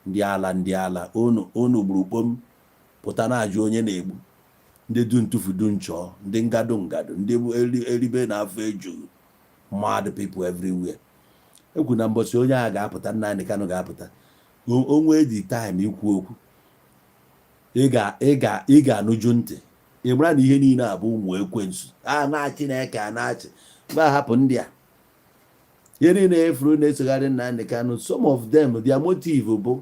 ndị ala, ndị ala unu, unu gburu kpom pụta na-ajụ onye na-egbu ndị du ntufu du nchọọ, ndị ngado ngado, ndị bụ eribe na afọ ejughị. Mad people everywhere. Ekwu na mbọsị onye a ga-apụta, Nnamdi Kanu ga-apụta, onwe dị time ikwu okwu, ị ga-anụju ntị, ị mara na ihe niile a bụ ụmụ ekwensu a na Chineke a na-achị mgbe a hapụ ndị a. Ihe niile efuru na-esogharị Nnamdi Kanu, some of them, their motive bụ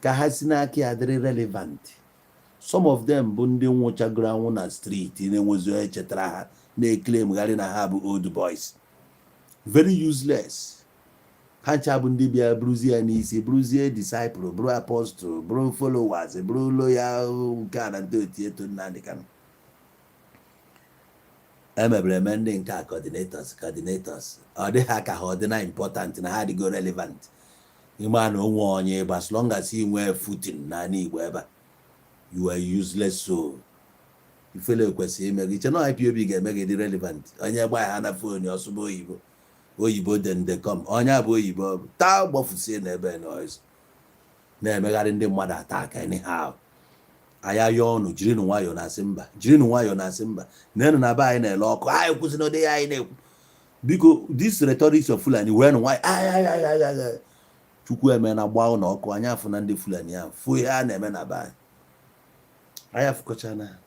ka ha si n'aka ya dịrị relevant. Some of them bụ ndị nwụchagoro anwụ na street, na-enwezi onye chetara ha, na-eclaimgharị na ha bụ old boys, very useless. Ha ncha bụ ndị bịa bụrụzie ya n'isi, bụrụzie disciple, bụrụ apostle, bụrụ followers, bụrụ loyal nke a na ndị otu eto Nnamdi Kanu. Emebere eme ndị nke a coordinators, coordinators, ọ dị ha ka ha ọ dị na important na ha adịgo relevant. Ịma na onwe onye bụ, as long as ị nwee footing n'ala Igbo ebe a, you are useless soul. Ifele kwesịrị ime gị iche na IPOB ga-eme gị dị relevant. Onye gba ha na phone, ọsụba oyibo, oyibo dende com, onye a bụ oyibo ọ bụ taa gbafusie n'ebe noise na-emegharị ndị mmadụ attack anyhow. Anyị ayọọ ọnụ, jirinụ nwayọọ na-asị mba, jirinụ nwayọọ na-asị mba. Neenụ na be anyị na-ele ọkụ, anyị kwụsị n'ụdị ya anyị na-ekwu. Biko, this rhetorics of Fulani, wee nụ nwayọọ. Ay, ay, ay, ay, ay, ay. Chukwu eme na gbaa ụlọ ọkụ, anyị afụ na ndị Fulani ahụ fụ ihe a na-eme na be anyị. Anyị afụkọchana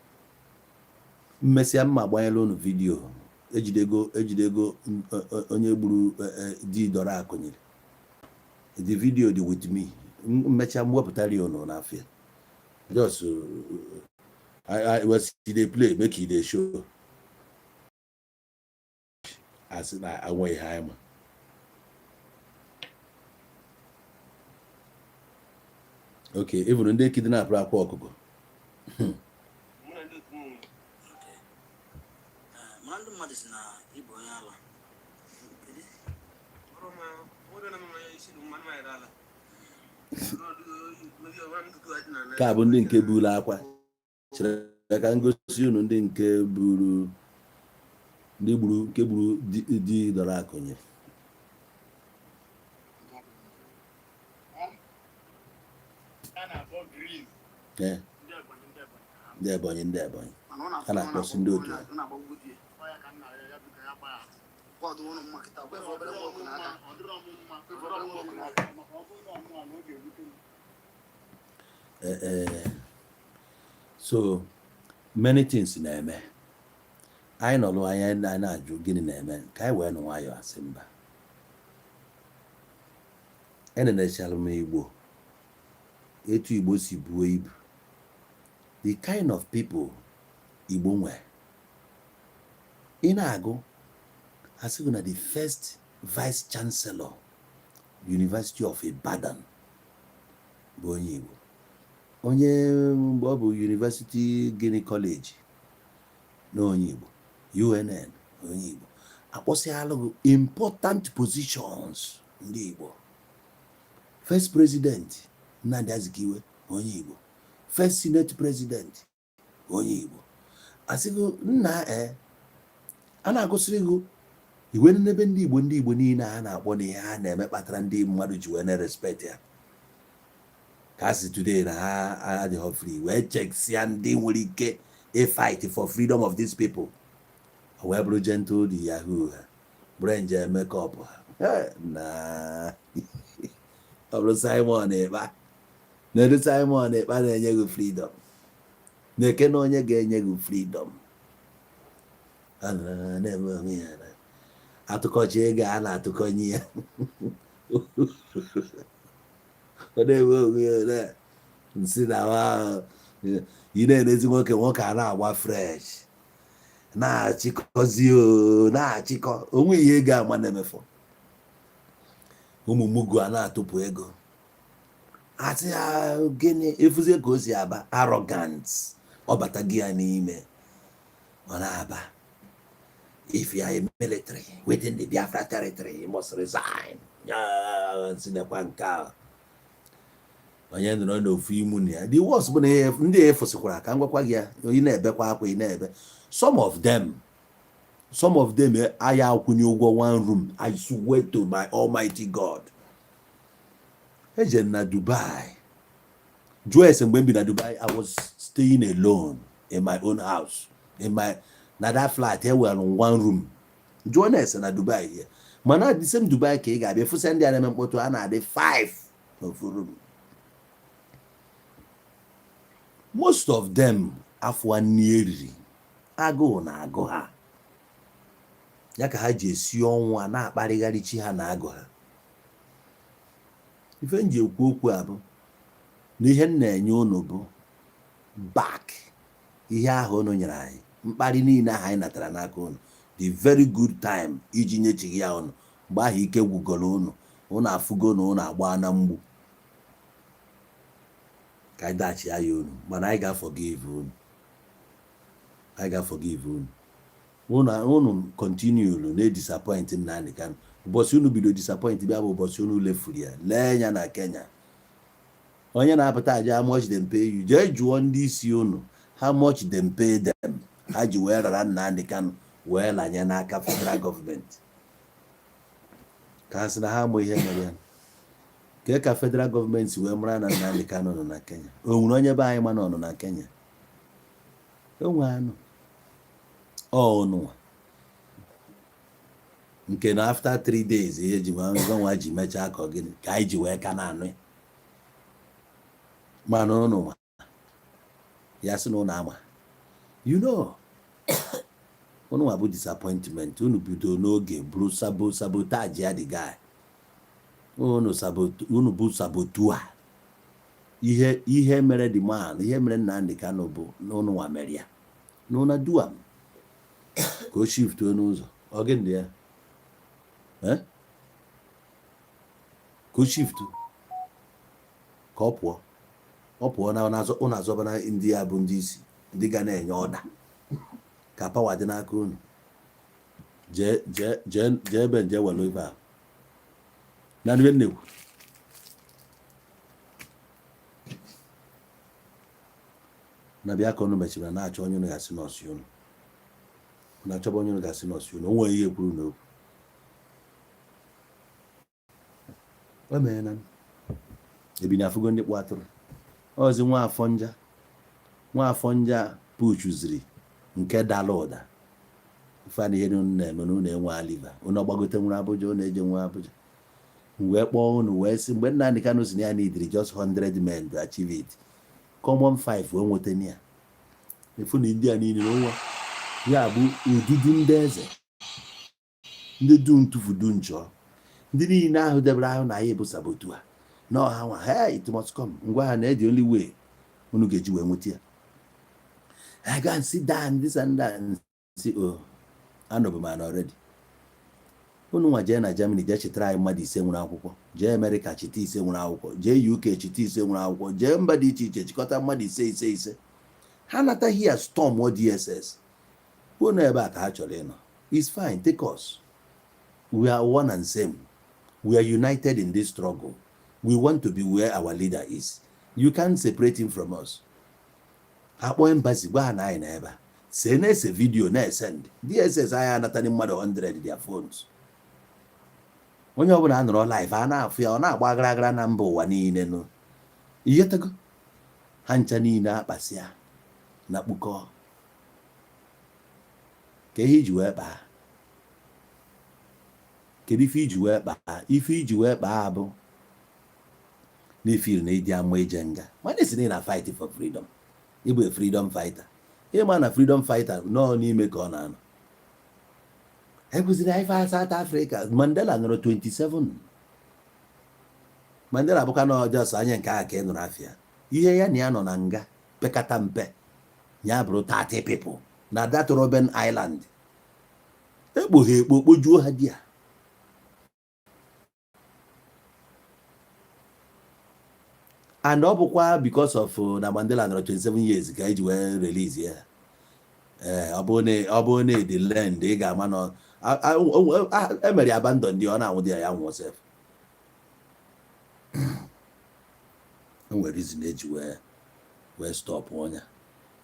mmesịa mma agbanyela unu video. Ejidego, ejidego onye gburu di dọrọ akụnyere. The video dị with me. Mmecha m wepụtara ya unu n'afịa. Just I was dey play, make e dey show asị na anwe ihe anyị ma. Okay, even ndị kidnapụrụ akwa ọkụkọ. Mụ na ndị otu m nwe. Okay. Mana ndị mmadụ si na ịbụ onye ala. Kedu? Ọrụ ma nwere na mama ya isi na mmanụ ya ala. Nke a bụ ndị nke buru akwa chere ka ngosi unu, ndị nke buru, ndị gburu, nke gburu di di dọrọ akụnyere. A na-akpọ green. Ee, Ndị Ebonyi, ndị Ebonyi. Ndị Ebonyi, ndị Ebonyi. Mana ọ Ha na-akpọsị ndị otu ha. ọ na-agbagbu di ya. Ọ ya ka nna ya ya biko ya gbaa. Bọọdụ ụnụ mma kịta, kwefe obere nwa ọkụ n'aka. Ọ dịrọ m mma. Kwefe obere nwa ọkụ n'aka. Maka ọ bụrụ na ọ mụọ na ọ ga-ebute m. Ee, so many things na-eme. Anyị nọrọ anyị na-ajụ gịnị na-eme, ka anyị wee nụ nwayọọ asị mba. Enenechara m Igbo, etu Igbo si buo ibu, the kind of people Igbo nwere. Ị na-agụ, asịgụ na the first vice chancellor, University of Ibadan, bụ onye Igbo, onye mgbe ọ bụ University gịnị college na onye Igbo, UNN onye Igbo, akpọsịalụ gị important positions, ndị Igbo. First president Nnamdi Azikiwe, onye Igbo. First senate president, onye Igbo. Asịgụ nna e a na-agụsịrị gị iwe n'ebe ndị Igbo, ndị Igbo niile a na-akpọ na ihe ha na-eme kpatara ndị mmadụ ji wee na-respect ya, ka a sị today na ha adịghị free wee checksịa ndị nwere ike ịfight for freedom of these people, o wee bụrụ gentle the yahoo ha, bụrụ nje makeup ha. Na ọ bụrụ Simon Ekpa na-edu, Simon Ekpa na-enye gị freedom, na-eke na onye ga-enye gị freedom. A na-eme onwe ya na atụkọcha ego a na-atụkọnye ya, ọ na-eme onwe ya na nsị na ị na-enezi nwoke, nwoke a na-agba fresh, na-achịkọzi o na-achịkọ onwe ihe ego ama na-emefọ. Ụmụ mugu a na-atụpụ ego, asị ya gịnị, efuzie ka o si aba arrogant, ọ bata gị ya n'ime, ọ na-aba, "If you are a military within the Biafra territory, you must resign." Nsị nekwa nke a onye nọrọ n'ofu imu na ya. The worst bụ na ndị a efụsịkwara ka m gwakwa gị ya, ị na-ebekwa akwa, ị na-ebe. Some of them Some of them aya akwụnye ụgwọ one room. I swear to my almighty God, eje na Dubai jụọ ese. Mgbe m bi na Dubai, I was staying alone in my own house, in my na that flat e nwere one room. Jụọ na ese na Dubai here. Mana the same Dubai ka ị ga-abịa fụsị ndị a na-eme mkpọtụ a na-adị 5 n'ofu room. Most of them afọ nni eriri, agụụ na-agụ ha, ya ka ha ji esi ọnwụ a na-akparịgharị chi ha na agụ ha. Ife m ji ekwu okwu a bụ na ihe m na-enye unu bụ back ihe ahụ unu nyere anyị, mkparị niile ahụ anyị natara n'aka unu. The very good time iji nyechighị ya unu mgbe ahụ ike gwugoro unu, unu afụgo na unu agba na mgbu ka anyị dachi ya unu. Mana anyị ga-forgive unu, anyị ga-forgive unu. Unu continue na-edisappoint Nnamdi Kanu. Ụbọchị unu bido disappoint bịa bụ ụbọchị unu lefuru ya lee ya na Kenya. Onye na-apụta aja, how much them pay you? Jee jụọ ndị isi unu how much them pay them ha ji wee rara Nnamdi Kanu wee lanye n'aka federal gọọmenti, ka ha sị na ha amụ ihe mere ya. Kee ka federal gọọmenti wee mara na Nnamdi Kanu nọ na Kenya? O nwere onye be anyị ma na ọ nọ na Kenya? Onwe anụ ọ ụnụnwa nke na after 3 days ihe ji nwa ji mechaa ka ọ gịnị ka anyị ji wee ka na-anụ ya. Mana ụnụ ya sị na ụnụ ama, ụnụ nwa bụ disappointment. Unu bido n'oge bụrụ sabotage ya the guy. Unu unu bụ saboteur. Ihe mere the man, ihe mere Nnamdi Kanu bụ na ụnụ nwa mere ya na ụna duam ka o shiftuo n'ụzọ. Ọ gịnị dị ya? Eh? Ka o shiftu, ka ọ pụọ, ọ pụọ na ụnụ azọbana ndị ya bụ ndị isi, ndị ga na-enye ọda ka power dị n'aka unu. Jee, jee, jee, jee ebe nje were ife a na ndị nnekwu na bịa ka unu mechara na-achọ onye unu ga-asị nọọsụ unu na-achọba onye unu ga-asị nọọsụ unu. O nwere ihe kwuru n'okwu o meela ebini afụgo ndị kpụ atụrụ ọzi. Nwa afọ nja, nwa afọ nja puchuziri nke dara ụda. Ife a na ihe unu na-eme na unu enwe aliva unu ọgbagote nwere Abuja, unu eje nwe Abuja. M wee kpọọ unu wee sị, mgbe Nnamdi Kanu si na ya neediri just 100 men to achieve it, common five wee nweta ya. Efu na ndị a niile na onwe ya bụ ududu ndị eze, ndị dum tụfu du nchọ, ndị niile ahụ debere ahụ na ya bụ saboteur na ọha nwa. Hey, it must come. Ngwa ha na the only way unu ga-eji wee nweta ya. I go and sit down, this and that, and say, oh, anọbụ m ana already. Unu nwa jee na Germany, jee chetara anyị mmadụ 5 nwere akwụkwọ. Jee America, cheta 5 nwere akwụkwọ. Jee UK, cheta 5 nwere akwụkwọ. Jee mba dị iche iche, chịkọta mmadụ 5, 5, 5. Ha nataghị ya, storm DSS unu ebe a ka ha chọrọ ịnọ. It's fine, take us. We are one and same. We are united in this struggle. We want to be where our leader is. You can't separate him from us. Ha kpọọ embassy, gwa ha na anyị na ebe a see na-ese video na-esend DSS. Anyị anataghị mmadụ 100 their phones. Onye ọbụla a nọrọ live a na-afụ ya, ọ na-agba agara agara na mba ụwa niile nụ ihetego ha ncha niile akpasịa na kpukọ ka ihe iji wee kpaa. Kedu ife iji wee kpaa? Ife iji wee kpaa bụ na ifiri na ịdị ama ije nga, mana esi na ị na fight for freedom, ịbụ a freedom fighter. Ịma na freedom fighter nọọ n'ime ka ọ na-anọ. Ekwesịrị ife South Africa, Mandela nọrọ 27. Mandela bụkwa na ọjọọ anya nke a ka ị nụrụ afịa ihe ya na ya nọ na nga pekata mpe ya bụrụ 30 people na that Robben Island. Ekpoghe ekpo kpojuo ha di ya. And ọ bụkwa because of na Mandela nọrọ 27 years ka eji wee release ya. Ee, ọ bụrụ na edi land ị ga-ama na emere abandon dị, ọ na-anwụ dị ya, ya nwụọ sef. O nwere reason eji wee stop ọnya.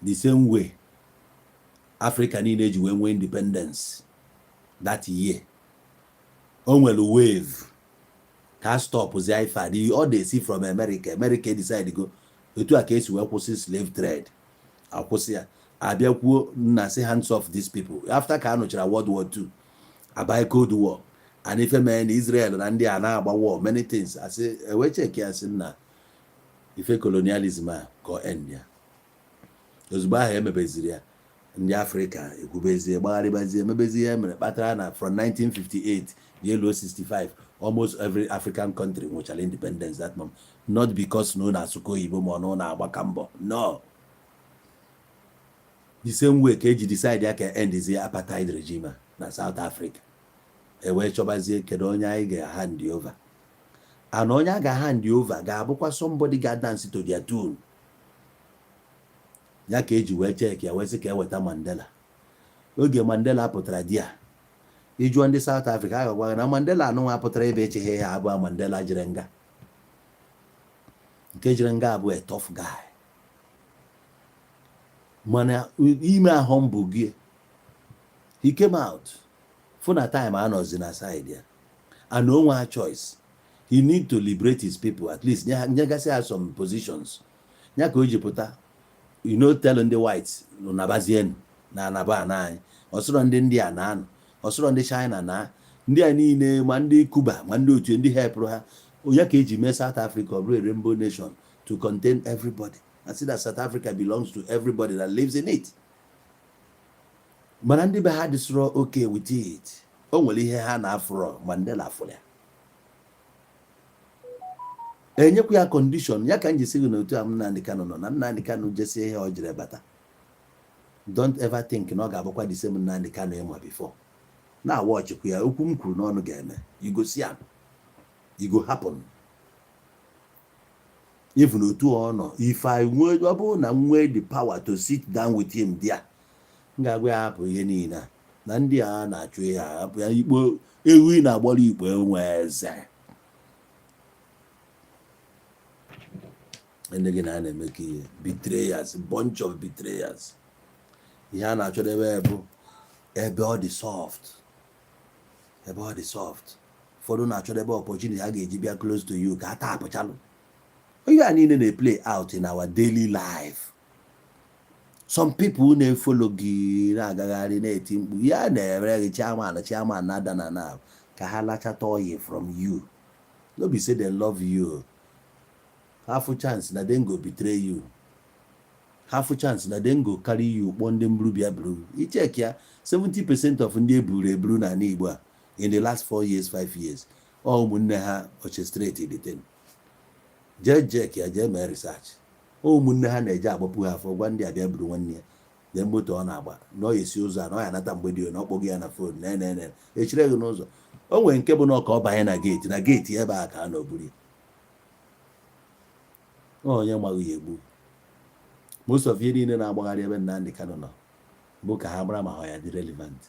The same way Africa niile eji wee nwee independence. That year o nwere wave ka stopzie ife a. Ọ na-esi from America. America decide go otu a ka esi wee kwụsị slave trade, akwụsị ya. Abịakwuo nna si hands off these people. After ka a nụchara World War II, abai Cold War and ife mee na Israel na ndị a na-agba war, many things, asị ewee check ya, sị na ife colonialism a ka ọ end ya. Ozugbo ahụ emebeziri ya, ndị Afrịka ekwubezie, gbagharịbazie, emebezie ihe mere kpatara na from 1958 elu 65, almost every African country nwechara independence that moment. Not because na ọ na-asụkọ oyibo ma ọ na ọ na-agbaka mbọ, no. The same way ka eji decide ya ka endizie apartheid regime a na South Africa, ewee chọbazie kedu onye anyị ga-hand over, and onye a ga-hand over ga-abụkwa somebody ga-dance to their tune. Ya ka eji wee check ya, wee sị ka eweta Mandela. Oge Mandela pụtara di ya, ịjụọ ndị South Africa, a ga-agwa gị na Mandela anụnwa pụtara ebe echeghị ya abụọ. Mandela jere nga, nke jere nga abụ a tough guy, mana ime ahụ mbụ gị, he came out fụ na time anọzi na side ya and o nwe choice. He need to liberate his people, at least nyegasị ha some positions. Ya ka o ji pụta, tell ndị whites nabazienu na anaba ana anyị. Ọsọrọ ndị ndị a na-anọ, ọsọrọ ndị China na ndị a niile, ma ndị Cuba, ma ndị otu ndị helpụrụ ha. Onye ka eji mee South Africa ọ bụrụ a rainbow nation to contain everybody and see that South Africa belongs to everybody that lives in it. Mana ndị be ha dịsịrọ okay with it. O nwere ihe ha na-afụrọ. Mandela fụrụ ya, enyekwa ya condition ya ka m ji sị gị na otu a Nnamdị Kanụ nọ na Nnamdị Kanụ jesie ihe ọ jere bata, don't ever think na ọ ga-abụkwa the same Nnamdị Kanụ ịma before. Na-awa ọchịkwa ya, okwu m kwuru n'ọnụ ga-eme. You go see am, e go happen. Even otu ọ nọ, if I nwee, ọ bụrụ na m nwee the power to sit down with him there, m ga-agwa ya hapụ ihe niile a na ndị a na-achụ ihe a, hapụ ya. Ikpo ewu ị na-agbara ikpo enwe eze ndị gị na a na-emekọ ihe. Betrayers, bunch of betrayers. Ihe a na-achọdebe bụ ebe ọ dị soft, ebe ọ dị soft. Ụfọdụ na-achọdebe opportunity ha ga-eji bịa close to you ka a tapụchalụ. Ihe a niile na-play out in our daily life. Some people na-efollow gị, na-agagharị, na-eti mkpu ya na-ere gị chairman, chairman, na-ada na na ka ha lachata oyi from you. No be say they love you. Half chance na dem go betray you, half chance na dem go carry you kpọọ ndị mburu bịa buru. Icheck ya, 70% of ndị eburu eburu n'ala Igbo a in the last 4 years, 5 years, ọ ụmụnne ha orchestrate the thing. Jee check ya, jee mee research. Ọ ụmụnne ha na-eje agbapụ ha afọ, gwa ndị abịa buru nwanne ya dee moto ọ na-agba na ọ esi ụzọ a na ọ ya anata mgbe dị na ọ kpọghị ya na phone na na echere gị n'ụzọ. O nwere nke bụ na ọ ka ọ banye na gate, na gate ebe a ka a nọ buru ya. Onye maghị ya egbu. Most of ihe niile na-agbagharị ebe Nnamdi Kanu nọ bụ ka ha mara ma ọ ya dị relevant,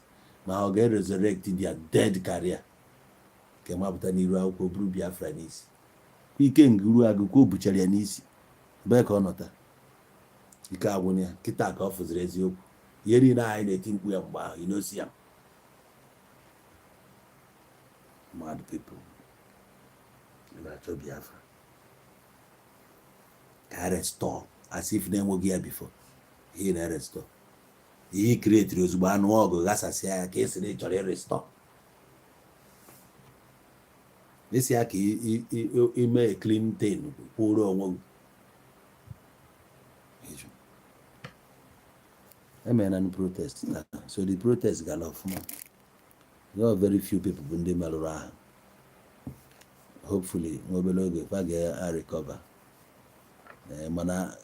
ma ọ ga-resurrect their dead career nke mapụta n'iru akwụkwọ buru Biafra n'isi. Ike nguru agụ ka o buchara ya n'isi ebe ka ọ nọta ike agwụna ya kịta ka ọ fụziri eziokwu. Ihe niile anyị na-eti mkpu ya mgbe ahụ inosi ya. Mad people na-achọ Biafra ka a restore as if na-enweghị ya before. Ihe na-erestore ihe i createri ozugbo anụ ọgụ ghasasịa ya ka esi na ị chọrọ irestore esi ya ka ime clean thing kwụrụ onwe gị. Ịjụ. Emere na protest taa, so the protest gara ọfụma. There are very few people bụ ndị merụrụ ahụ. Hopefully nwa obere oge fa ga-recover. Mana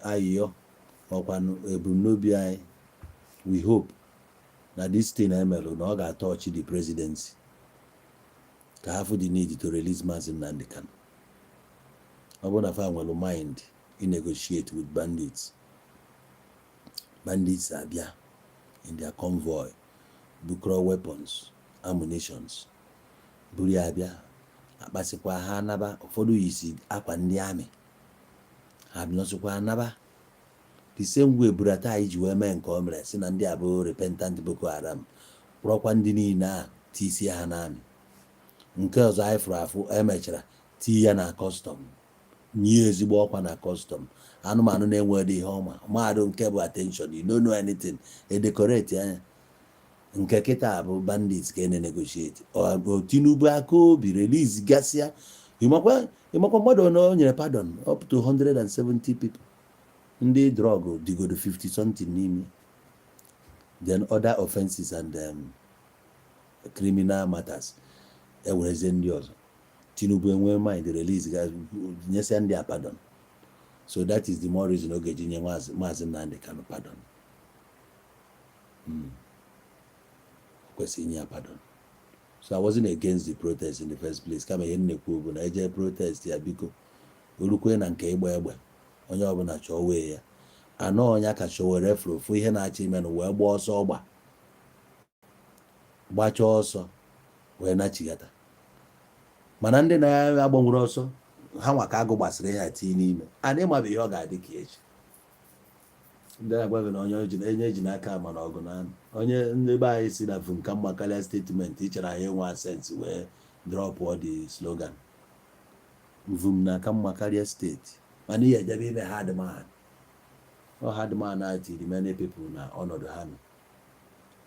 ayịyọ ọkwanụ ebumnobi anyị, we hope na this thing emerụ na ọ ga-atọchi the presidency ka ha fụ the need to release Mazi Nnamdi Kanu. Ọ bụrụ na fa nwere mind i negotiate with bandits, bandits abịa in their convoy, bukọrọ weapons, ammunitions, buru ya abịa, akpasịkwa ha anaba. Ụfọdụ yisi akwa ndị amị, ha nọsịkwa anaba. The same way Buratai ji wee mee nke o mere, si na ndị a bụ repentant Boko Haram. Kpọrọkwa ndị niile a tisie ha n'amị. Nke ọzọ anyị fụrụ afụ, emechara tii ya na custom, nye ezigbo ọkwa na custom. Anụmanụ na-enweghị ihe ọma mahadum nke bụ attention, you don't know anything, e decorate anya. Nke kịta bụ bandits ka e na-negotiate. Ọ Tinubu aka obi release gasịa. Ịmakwa, ịmakwa mmadụ na o nyere pardon up to 170 people. Ndị drug digodo 50 something n'ime, then other offenses and criminal matters ewerezie ndị ọzọ. Tinubu enwee mind release ga nyesịa ndị a pardon. So that is the more reason ọ ga-eji nye Maazị Nnamdi Kanu pardon. O kwesịrị inye ya pardon. So I wasn't against the protest in the first place, kama ihe m na-ekwu bụ na eje protest ya, biko, orukwe na nke ịgba egbe, onye ọbụla chọọ wee ya anọ. Onye ka chọwere furu ihe na-achọ ime na wee gbaa ọsọ, ọgba gbachaa ọsọ wee nachighata. Mana ndị na-agbanwere ọsọ ha nwa ka agụ gbasịrị ihe a tinye n'ime a na ịmabụ ihe ọ ga-adị ka echi. Ndị na-agwa gị na onye onye eji n'aka mana ọgụ na anụ onye ndị be anyị si na vunka mma karịa statement ichere anyị nwa sense wee drop the slogan vum na aka mma karịa steeti. Mana ihe ejebe ime hardman, ọ hardman a tiri many people na ọnọdụ ha nọ.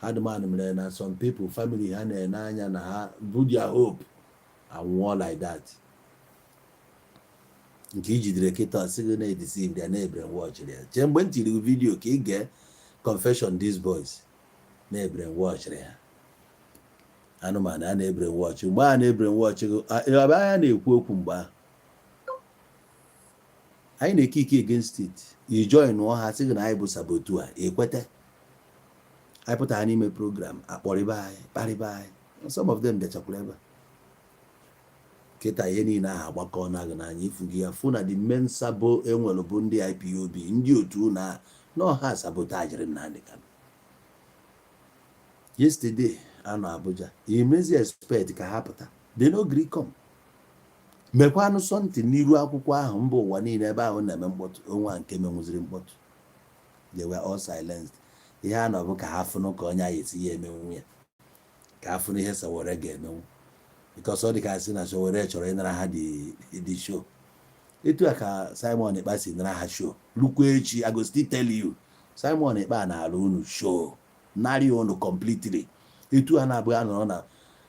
Hardman mere na some people family ha na-ene anya na ha bụ their hope anwụọ like that. Nke ijidere kịta sị gị na-edeceive ya, na-ebrainwash ya. Chee mgbe m tiri video ka ị gee confession these boys na-ebrainwash ha. Anụmanụ a na-ebrainwash, mgbe a na-ebrainwash gị ebe anya na-ekwu okwu, mgbe ahụ anyị na-eke ike against it. I join ha, sị gị na anyị bụ saboteur a ekwete. Anyị pụtara n'ime program, akpọrịba anyị, kparịba anyị. Some of them bịachakwara ebe a kịta. Ihe niile ahụ agbakọ na gị n'anya ifu gị ya fụ na the main sabo enwere bụ ndị IPOB, ndị otu na n'ọha sabotageri Nnamdi Kanu. Yesterday anọ Abuja imezi expect ka ha pụta, they no gree come. Mekwanụ something n'iru akwụkwọ ahụ mba ụwa niile ebe ahụ na-eme mkpọtụ onwe a nke menwuziri mkpọtụ. They were all silenced. Ihe a nọ bụ ka ha fụnụ ka onye ahụ esi ya emenwu ya, ka ha fụnụ ihe Sowore ga-emenwu, because ọ dị ka sị na Sowore chọrọ ịnara ha the show. Etu a ka Simon Ekpa si nara ha show rukwa echi. I go still tell you, Simon Ekpa na-alụ unu show, narị unu completely. Etu a na-abụ anọrọ na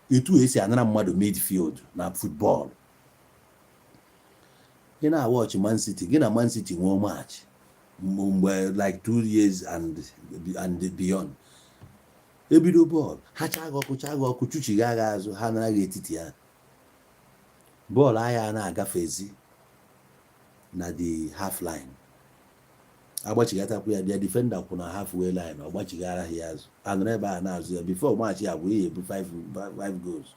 etu esi anara mmadụ midfield na football. Ị na-awatch Man City, gị na Man City nwee match mgbe like 2 years and beyond, ebido bọọlụ, ha chaa gị ọkụ, chaa gị ọkụ, chụchiga gị azụ, ha nara gị etiti ya. Bọọlụ agha na-agafezi na the half line, agbachigatakwu ya bịa defender kwụ na halfway line, ọ gbachigara ha ya azụ, anọrọ ebe a na-azụ ya. Before match ya bụ ihe ebu 5 goals.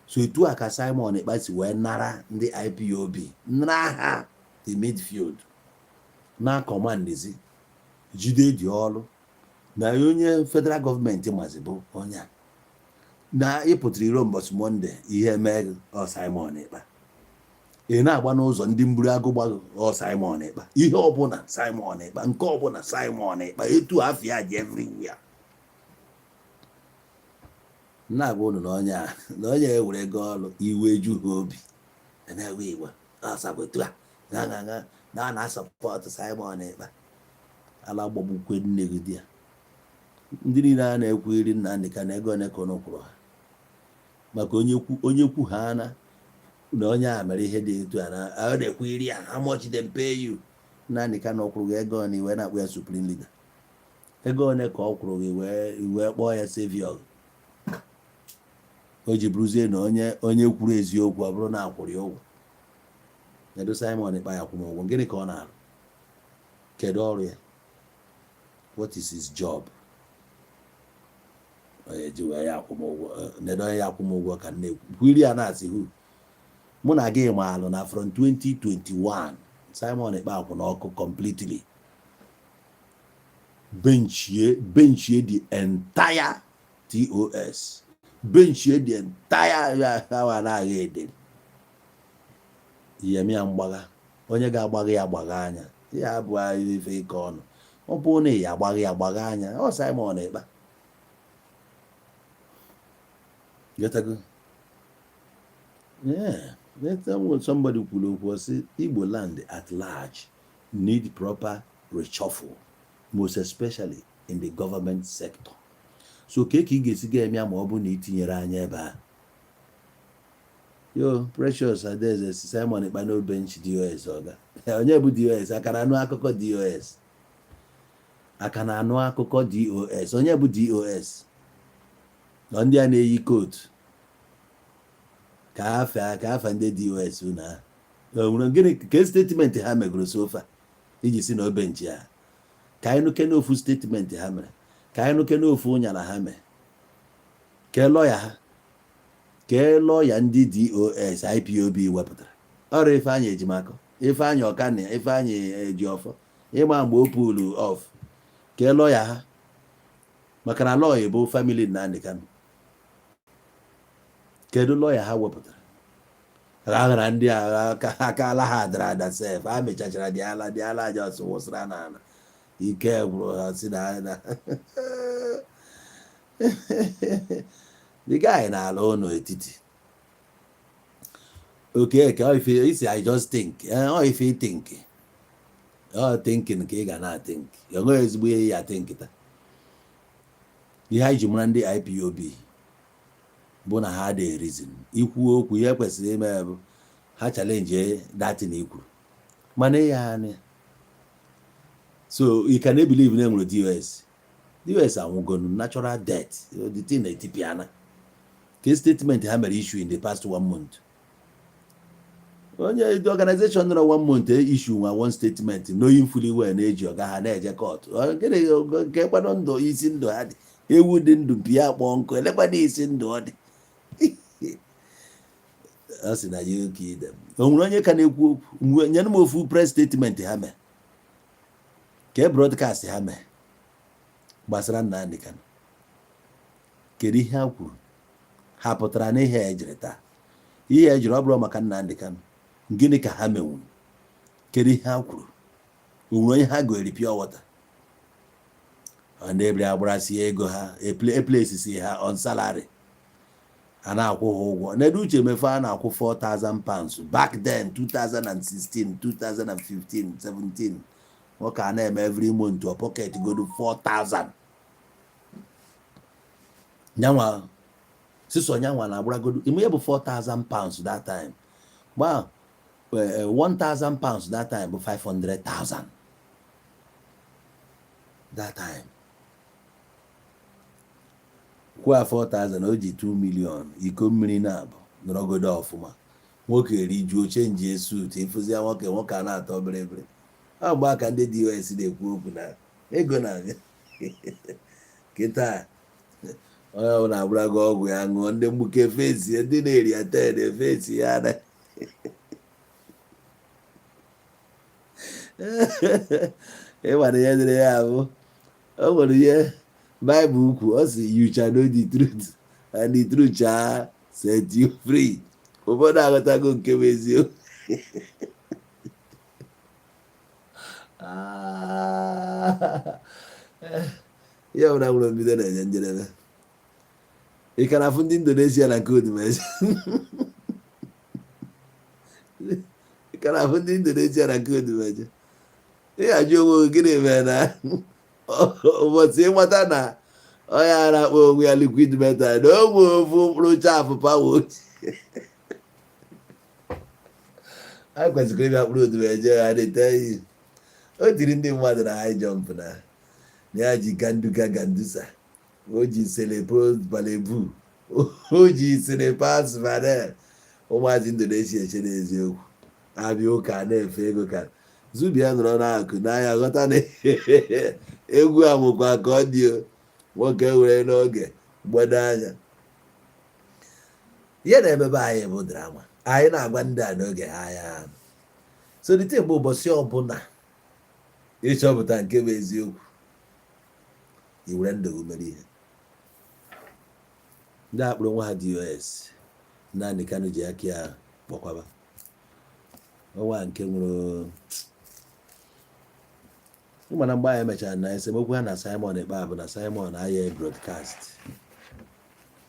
So etu a ka Simon Ekpa si wee nara ndị IPOB, nara ha the midfield na commandizi jide dị ọrụ na onye federal gọọmenti mazi bụ onye a na ịpụtara iro mbọchị Monday. Ihe mee ọ Simon Ekpa, ị na-agba n'ụzọ, ndị mburu agụ gbagụ ọ Simon Ekpa. Ihe ọbụla Simon Ekpa, nke ọbụla Simon Ekpa, etu afịa dị everywhere. Na-agwa unu na onye a na onye ewere ego ọrụ iwe ju ha obi na-ewe iwe ọsabotu a na na na na a na-asupport Simon Ekpa. Ala gbagbukwe nne gị di ya. Ndị niile a na-ekwu iri Nnamdị Kanu, ego one ka unu kwụrụ ha maka onye kwu, onye kwu ha na na onye a mere ihe dị etu a na a na-ekwu iri ya? How much dem pay you? Nnamdị Kanu kwụrụ gị ego one wee na-akpọ ya supreme leader? Ego one ka ọ kwụrụ gị wee kpọọ ya savior? O ji bụrụzie na onye kwuru eziokwu, ọ bụrụ na akwụrụ ya ụgwọ. Kedu Simon Ekpa ya kwụ m ụgwọ? Gịnị ka ọ na-arụ? Kedu ọrụ ya? What is his job? Onye ji wee ya akwụ m ụgwọ? Nedo onye ya akwụ m ụgwọ ka m na-ekwu kwiri ya na-asị hu mụ na gị maalụ na from 2021 Simon Ekpa akwụ n'ọkụ completely, benchie the entire TOS, benchie the entire awa na-agha edere ihe ya mgbagha. Onye ga-agbagha ya gbagha anya ya bụ ife ike ọnụ. Ọ bụrụ na ya agbagha ya gbagha anya ọ Simon Ekpa. Getago? Yeah. Let somebody kwuru okwu, ọ sị Igbo land at large need proper reshuffle, most especially in the government sector. So ka ị ga-esi ga-eme ya ma ọ bụ na itinyere anya ebe a? Yo, Precious Adaeze, Simon Ekpa no bench DOS. Oga, onye bụ DOS? Aka na anụ akụkọ DOS, aka na anụ akụkọ DOS. Onye bụ DOS? Nọ ndị a na-eyi kootu ka afa, ka afa ndị DOS unu ha nwere gịnị ka statement ha megoro so far iji si na o bench ha? Ka anyị nụke n'ofu statement ha mere, ka anyị nụke n'ofu ụnyara ha mere. Kee lọya ha, kee lọya ndị DOS IPOB wepụtara ọrụ? Ifeanyị Ejimakọ, Ifeanyị Ọkana, Ifeanyị Ejiọfọ, ịma mgbe o pulu off. Kee lọya ha, maka na lọya bụ family Nnamdi Kanu. Kedu lọya ha wepụtara? Ha ghara ndị agha aka aka ala ha dara ada sef. Ha mechachara dị ala dị ala just wụsara n'ala, ike gwụrụ ha. Si na the guy na-ala ụlọ etiti okay ka ife isi. I just think ọ ife think, ọ thinking ka ị ga na think. Enweghị ezigbo ihe ya think taa. Ihe anyị ji mara ndị IPOB bụ na ha dị reason ikwu okwu. Ihe kwesịrị ime bụ ha challenge datin ikwuru, mana ya anya. So you can believe na enwere DOS. DOS anwụgonu natural death. The thing na-etipiana ka statement ha mere issue in the past one month. Onye the organization nọrọ one month issue nwa one statement, knowing fully well na-eji ọga ha na-eje court. Gịnị nke kwado ndụ isi ndụ ha dị? Ewu dị ndụ mpi ya kpọọ nkụ, elekwana isi ndụ ọ dị. Ọ sị na ya oke idem. O nwere onye ka na-ekwu okwu? Nyere m ofu press statement ha mee, ka broadcast ha mee gbasara Nnamdi Kanu. Kedu ihe ha kwuru? Ha pụtara n'ihe ejiri taa, ihe ejiri ọ bụrụ maka Nnamdi Kanu, gịnị ka ha menwuru? Kedu ihe ha kwuru? O nwere onye ha goeri pure water? Ọ ndị ebiri agbarasi ego ha eplacesi ha on salary, a na-akwụ ha ụgwọ. Nedu Uche Mefe, a na-akwụ £4,000 back then, 2016, 2015, 17. Nwoke a na-eme every month ọ pocket godu 4000. Nyanwa sisọ nyanwa na-agbaragodu ime ya bụ £4,000 that time. Gba £1,000 that time bụ 500,000 that time. Kwụọ 4000, o ji 2 million iko mmiri na-abụ nọrọgodo ọfụma. Nwoke erijuo, change suit, ịfụzia nwoke, nwoke a na-atọ bịrịbịrị. Ọ mgbe aka ndị DOS na-ekwu okwu na ego na-abịa kịta. Onye ọbụla agbarago ọgwụ ya ṅụọ. Ndị mgbuke fesi, ndị na-eri ya ten efesi ya na ịmara ihe dịrị ya bụ o nwere ihe Baịbụl kwu. Ọ sị, "You shall know the truth and the truth shall set you free." Ụfọdụ aghọtago nke bụ eziokwu. Ihe ọbụla nwere mbido na-enye njedebe. Ị ka na-afụ ndị Indonesia na nke Odumeje? Ị ka na-afụ ndị Indonesia na nke Odumeje? Ị ga-ajụ onwe gị gịnị mere na ụbọchị ịmata na onye a na-akpọ onwe ya liquid metal na o nwee ofu mkpụrụ chaff power a kwesịrị ịbịa mkpụrụ Odumeje ha na-ete iyi. O tiri ndị mmadụ na high jump na ya ji ganduga gandusa, o ji selepo balebu, o ji selepas vanel. Ụmụazị Indonesia eche n'eziokwu abịa ụka na-efe ego ka zubia nọrọ n'akụ n'anya ghọta na egwu a nwekwa ka ọ dị. Nwoke were n'oge gbado anya ihe na-emebe anyị bụ drama anyị na-agwa ndị a n'oge ha anya. So the thing bụ, ụbọchị ọbụla ịchọpụta nke bụ eziokwu, i were ndụ gị mere ihe. Ndị akpụrụ nwa ha DOS, Nnamdi Kanu ji aka ya kpọkwaba ọnwa nke nwere ịma na mgbe anyị mechara na esemokwu ha na Simon Ekpa bụ na Simon aya broadcast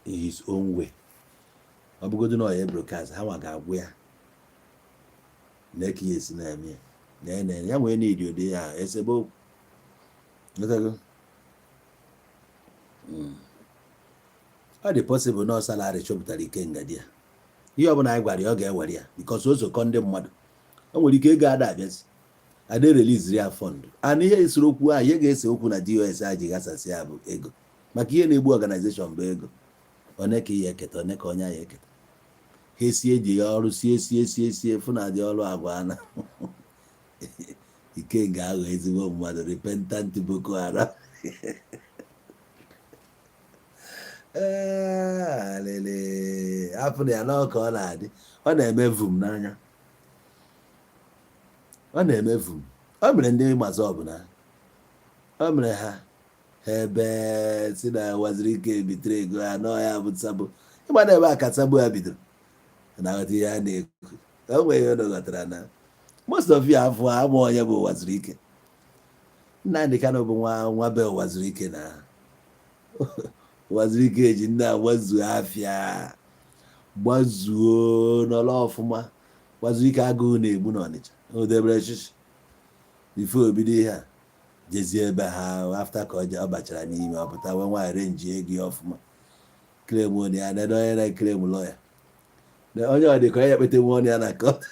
in his own way. Ọ bụgodu na ọ ya broadcast, ha nwa ga-agwụ ya na ka ya esi na-eme ya na ya nwee n'idi ụdị ya esebe okwu. Ọ dị possible na salary chọpụtara Ikenga di ya. Ihe ọbụla anyị gwara ya, ọ ga-ewere ya because o zokọ ndị mmadụ. O nwere ike ego ada abịazi, ada release ya fund. And ihe esere okwu ahụ, ihe ga-ese okwu na DOS a ji ghasasị ya bụ ego, maka ihe na-egbu organization bụ ego. One ka ihe eketa, one ka onye ahụ eketa. Ha esie ji ya ọrụ, sie sie sie sie, fụ na dị ọrụ agwa na Ikenga aghọ ezigbo mmadụ, repentant Boko Haram. Ee, lele hapụ na ya n'ọka ọ na-adị, ọ na-eme vum n'anya, ọ na-eme vum. O mere ndị MASSOB na o mere ha ebe si na Uwazuruike bitere ego ha n'ọhịa bụ sabo. Ịgba na ebe a ka sabo ya bidoro na aghọta ihe a na-ekwu. O nwere ihe unu ghọtara na most of you afọ ama onye bụ Uwazuruike. Nnamdi Kanu bụ nwa nwa be Uwazuruike, na Uwazuruike eji ndị a gbazuo afịa, gbazuo n'ọla ọfụma. Uwazuruike agụụ na-egbu n'Ọnịcha, o debere chichi ife obido ihe a jezie ebe ha. After ka ọ bachara n'ime, ọ pụta wee nwaanyị renji ego ya ọfụma, claim onye ya na onye na-eclaim lawyer onye ọ dị ka onye ekpete nwa ọnụ ya na court.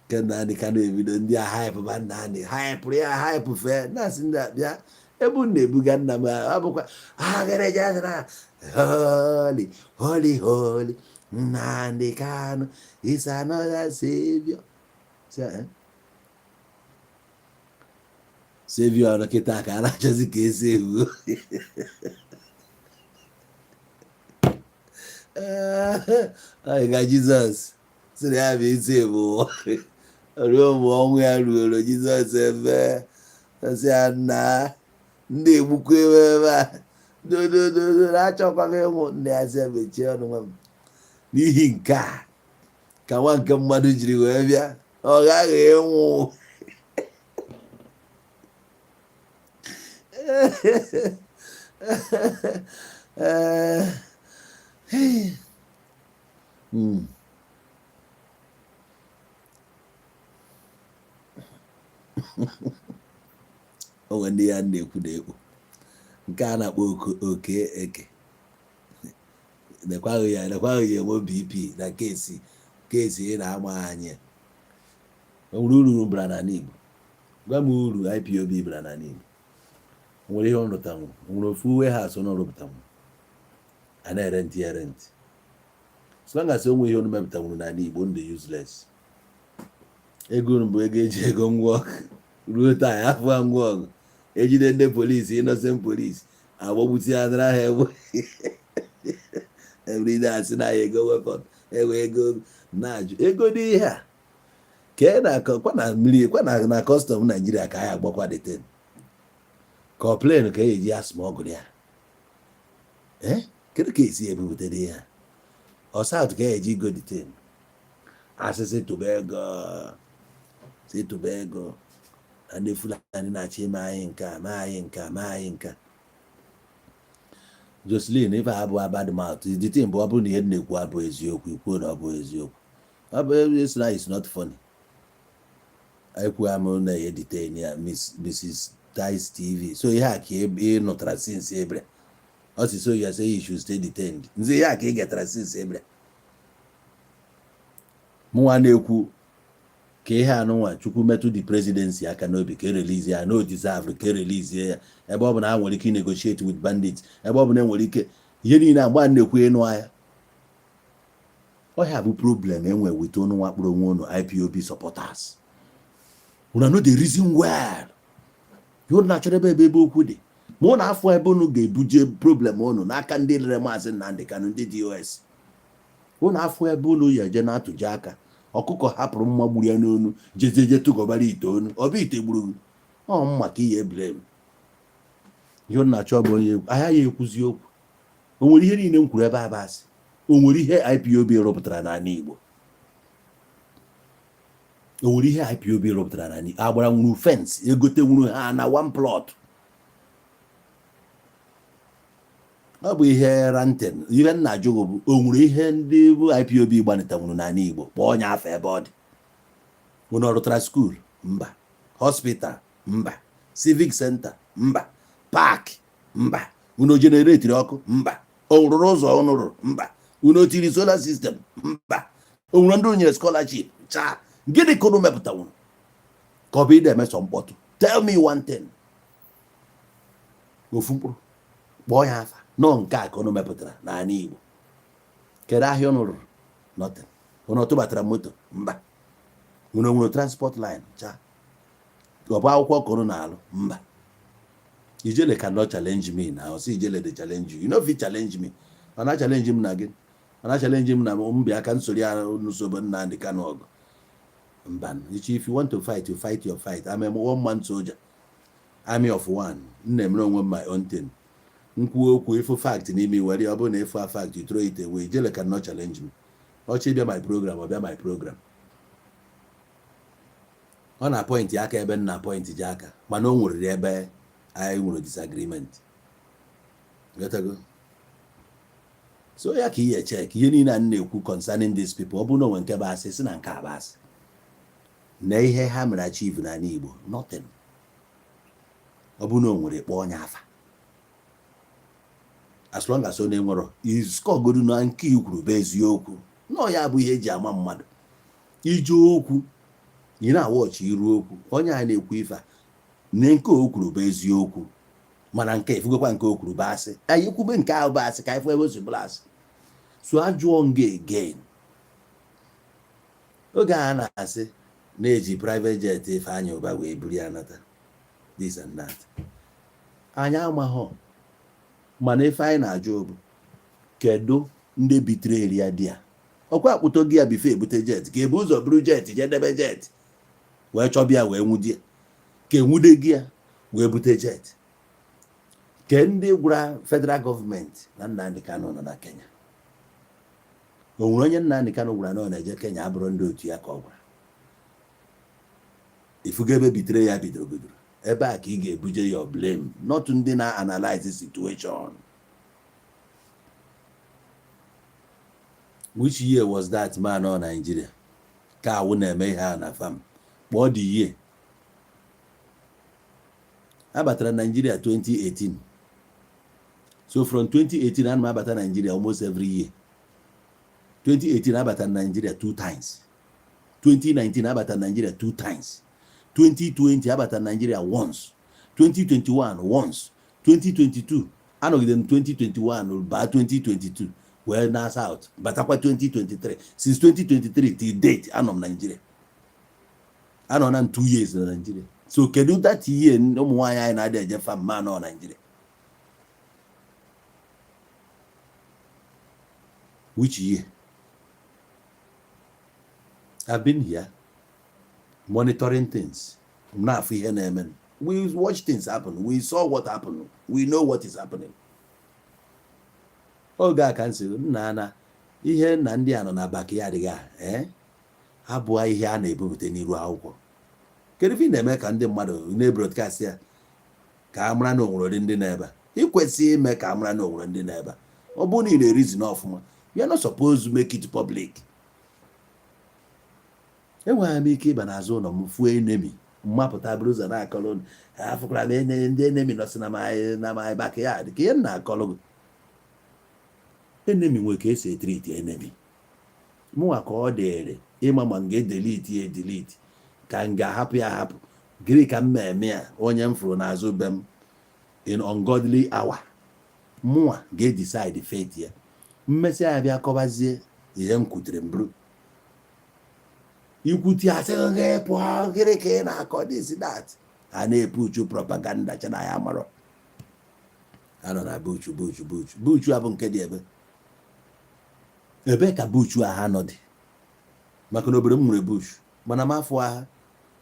Nke Nnamdi Kanu ebido ndị a hype ba Nnamdi hype ya hype fee na-asị ndị a bịa ebe unu na-ebuga nna m, ọ bụkwa agịrịjazara holy holy holy Nnamdi Kanu is another savior. Savior ọrụ kịta ka a na-achọzi ka esi ewu ga Jizọs sịrị ya bụ isi bụ ruo mgbe ọnwụ ya ruoro. Jizọs ebe sị ya nna ndị egbukwa ebe ebe a dodododo na-achọkwa m ịnwụ. Nna ya sị ya mechie ọnụ nwa m, n'ihi nke a ka nwa nke mmadụ jiri wee bịa, ọ ghaghị ịnwụ. O nwere ndị ya na-ekwu na-ekwu nke a na-akpọ oke eke nekwaghị ya nekwaghị ya enwe BP na case case ị na-ama anyị. O nwere uru bara n'ala Igbo? Gwa m uru IPOB bara n'ala Igbo. O nwere ihe ọ rụtanwu? O nwere ofu warehouse ọ rụpụtanwu a na-ere ntị ere ntị? So long as o nwe ihe unu mepụtanwuru n'ala Igbo, ndụ useless. Ego unu bụ ego eji ego ngwa ọgụ. Ruo taa afọ ngwa ọgụ ejide ndị polisi, innocent polisi, agbagbuti ya nara ha egbe. Everyday asị na ya ego weapon ewe ego na-ajụ ego n'ihe a ka na kwa na mmiri kwa na na custom Naijiria ka anyị agbakwa detain ka ọ plane ka eji ya smuggle ya. Ee, kedu ka esi ebupụtere ihe a? Ọ South ka eji go detain asịsị tụba ego, si tụba ego na ndị Fulani na-achọ ime anyị nke a, mee anyị nke a, mee anyị nke a. Jocelyn, ife a bụ bad mouth. The thing bụ, ọ bụrụ na ihe na-ekwu abụ eziokwu, ikwuo na ọ bụ eziokwu. Ọ bụ esi na it's not funny. Ekwu amụ na ihe detain ya Mrs. Tice TV. So ihe a ka ị nụtara since ebere ọ si, so you say he should stay detained. Nzi ihe a ka ị getara since ebere mụnwa na-ekwu ka ihe anụnwa Chukwu metụ the presidency aka n'obi ka erelease ya, no deserve ka erelease ya, ebe ọ bụ na ha nwere ike negotiate with bandits, ebe ọ bụ na enwere ike ihe niile agba na-ekwu ịnụ agha ọhịa bụ problem enwe with unu nwakpụrụ onwe unu IPOB supporters. Una no dey reason well. You na-achọrọ ebe ebe ebe okwu dị ma ụnụ afọ ebe unu ga-ebuje problem unu n'aka ndị rere Maazị Nnamdi Kanu, ndị DOS. Unu afọ ebe unu ya eje na-atụje aka. Ọkụkọ hapụrụ mma gburu ya n'onu jejeje tụgọbara ite onu, ọ bụ ite gburu ọ mma ka ihe blame. Ihe unu na-achọ bụ onye ahịa ya ekwuzi okwu. O nwere ihe niile m kwuru ebe a bụ asị? O nwere ihe IPOB rụpụtara n'ala Igbo? O nwere ihe IPOB rụpụtara na agbara nwuru fence, egote nwuru ha na one plot. Ọ bụ ihe ranting. Ihe m na-ajụ gị bụ, o nwere ihe ndị bụ IPOB gbanịtanwuru n'ala Igbo? Kpọọ onye afọ ebe ọ dị. Unu rụtara school? Mba. Hospital? Mba. Civic center? Mba. Park? Mba. Unu generatiri ọkụ? Mba. O rụrụ ụzọ unu rụrụ? Mba. Unu tiri solar system? Mba. O nwere ndị nyere scholarship? Chaa. Gịnị ka unu mepụtanwuru ka ọ bụ ị na-emesọ mkpọtụ? Tell me one thing, ofu mkpụrụ, kpọọ ya afa nọ nke a ka unu mepụtara n'ala Igbo. Kedu ahịa unu rụrụ? Nothing. Unu tụbatara moto? Mba. Unu nwere transport line? Chaa. Ọ bụ akwụkwọ ka unu na-alụ? Mba. Ijele cannot challenge me now. See, Ijele dey challenge you. You no fit challenge me. Ọ na challenge m na gị, ọ na challenge m na m bịa ka nsori ya nsobe Nnamdi Kanu ọgụ. Mba. If you want to fight, you fight your fight. I'm a one man soldier, army of one. M na-emere onwe m my own thing. Nkwuo okwu, ịfụ fact n'ime, were ọ bụrụ na ịfụ a fact, you throw it away. Ijele cannot challenge me. Ọchị bịa my program, ọ bịa my program, ọ na point aka ebe m na point ji aka, mana o nwere ebe anyị nwere disagreement. Ghọtago? So ya ka ihe check ihe niile a na-ekwu concerning these people. Ọ bụrụ na onwe nke bụ asị, si na nke a bụ asị na ihe ha mere achieve n'ala Igbo, nothing. Ọ bụrụ na o nwere, kpọọ onye afa. As long as ọ na-enwerọ iskọgodu na nke i kwuru bụ eziokwu, nọọ ya bụ ihe eji ama mmadụ. Ije okwu, ị na-awọchị iru okwu onye a na-ekwu ife a na nke o kwuru bụ eziokwu, mana nke efugokwa nke o kwuru bụ asị. Anyị kwube nke ahụ bụ asị ka anyị fụ ebe o si bụrụ asị. So ajụọ nga again, oge a na-asị na-eji private jet Ifeanyị Ụba wee buru ya nata, this and that, anyị amaghọ. Mana ife anyị na-ajụ bụ, kedu ndị bitere ya? Di ya ọkwa akpụto gị ya before ebute jet, ka ebu ụzọ buru jet jee debe jet wee chọbịa wee nwudie, ka enwude gị ya wee bute jet? Ke ndị gwara federal gọọmenti na Nnamdi Kanu nọ na Kenya? O nwere onye Nnamdi Kanu gwara na ọ na-eje Kenya? Abụrụ ndị otu ya ka ọ gwara. Ifugo ebe bitere ya bidoro bidoro ebe a ka ị ga-ebuje your blame, not ndị na-analyze situation. Which year was that man on Nigeria ka awụ na-eme ihe a na farm? Kpọọ the year abatara Nigeria, 2018. So from 2018 ana m abata Nigeria almost every year. 2018 abatara Nigeria two times, 2019 abatara Nigeria two times, 2020 abatara Nigeria once, 2021 once, 2022 anọgide m, 2021 baa 2022 wee na south batakwa 2023. Since 2023 till date anọ m Nigeria. Anọ na m 2 years na Nigeria. So kedu that year ụmụ nwaanyị anyị na-adị eje farm ma nọ Nigeria? Which year? I've been here monitoring things, m na-afụ ihe na-eme. We watch things happen, we saw what happened, we know what is happening. Oge a ka m sị nna na ihe na ndị a nọ na backyard gị a abụọ ihe a na-ebupụta n'iru akwụkwọ. Kedu ife ị na-eme ka ndị mmadụ na-ebroadcast ya ka a mara na o nwere ndị nọ ebe a? Ị kwesịghị ime ka a mara na o nwere ndị nọ ebe a. Ọ bụrụ na ị na-ereason ọfụma, you are not supposed to make it public. Enweghị m ike ịba n'azụ ụlọ m fuo enemy, mmapụta bụrụ ụzọ na-akọrọ unu, afụkwara m ndị enemy nọsị na my backyard. Ka ihe m na-akọrọ gị, enemy nwere ka esi etreat enemy. Mụnwa ka ọ dịrị ịma ma m ga-edelete ya edelete, ka m ga-ahapụ ya ahapụ. Gịnị ka m na-eme ya onye m fụrụ n'azụ be m in ungodly hour? Mụnwa ga-edecide fate ya. Mmesịa ya bịa kọbazie ihe m kwutere m bụrụ ikwute asị gị pụọ. Gịnị ka ị na-akọ? This, that, a na-epu uchu propaganda chana ya marọ a nọ na bush. Bush, bush, bush a bụ nke dị ebe ebe ka bush a ha nọ dị, maka na obodo m nwere bush, mana m afọ ha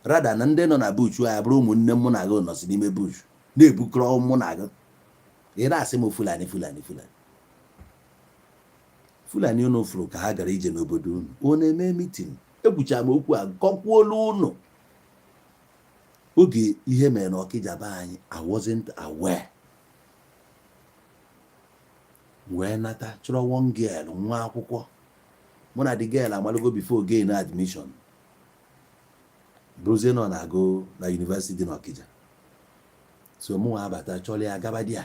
rada na ndị nọ na bush a bụrụ ụmụnne mụ na gị nọsi n'ime bush na-ebukọrọ mụ na gị. Ị na-asị m Fulani, Fulani, Fulani, Fulani. Unu fụrụ ka ha gara ije n'obodo unu, ọ na-eme meeting. Ekwuchara m okwu a gọkwuolu ụnụ oge ihe mere na Ọkịja be anyị. I wasn't aware, wee nata chọrọ one girl, nwa akwụkwọ mụ na the girl amalogo before gain admission, bụrụzie nọ na-agụ na university dị n'Ọkịja. So mụ nwa abata chọrọ ya gaba di ya,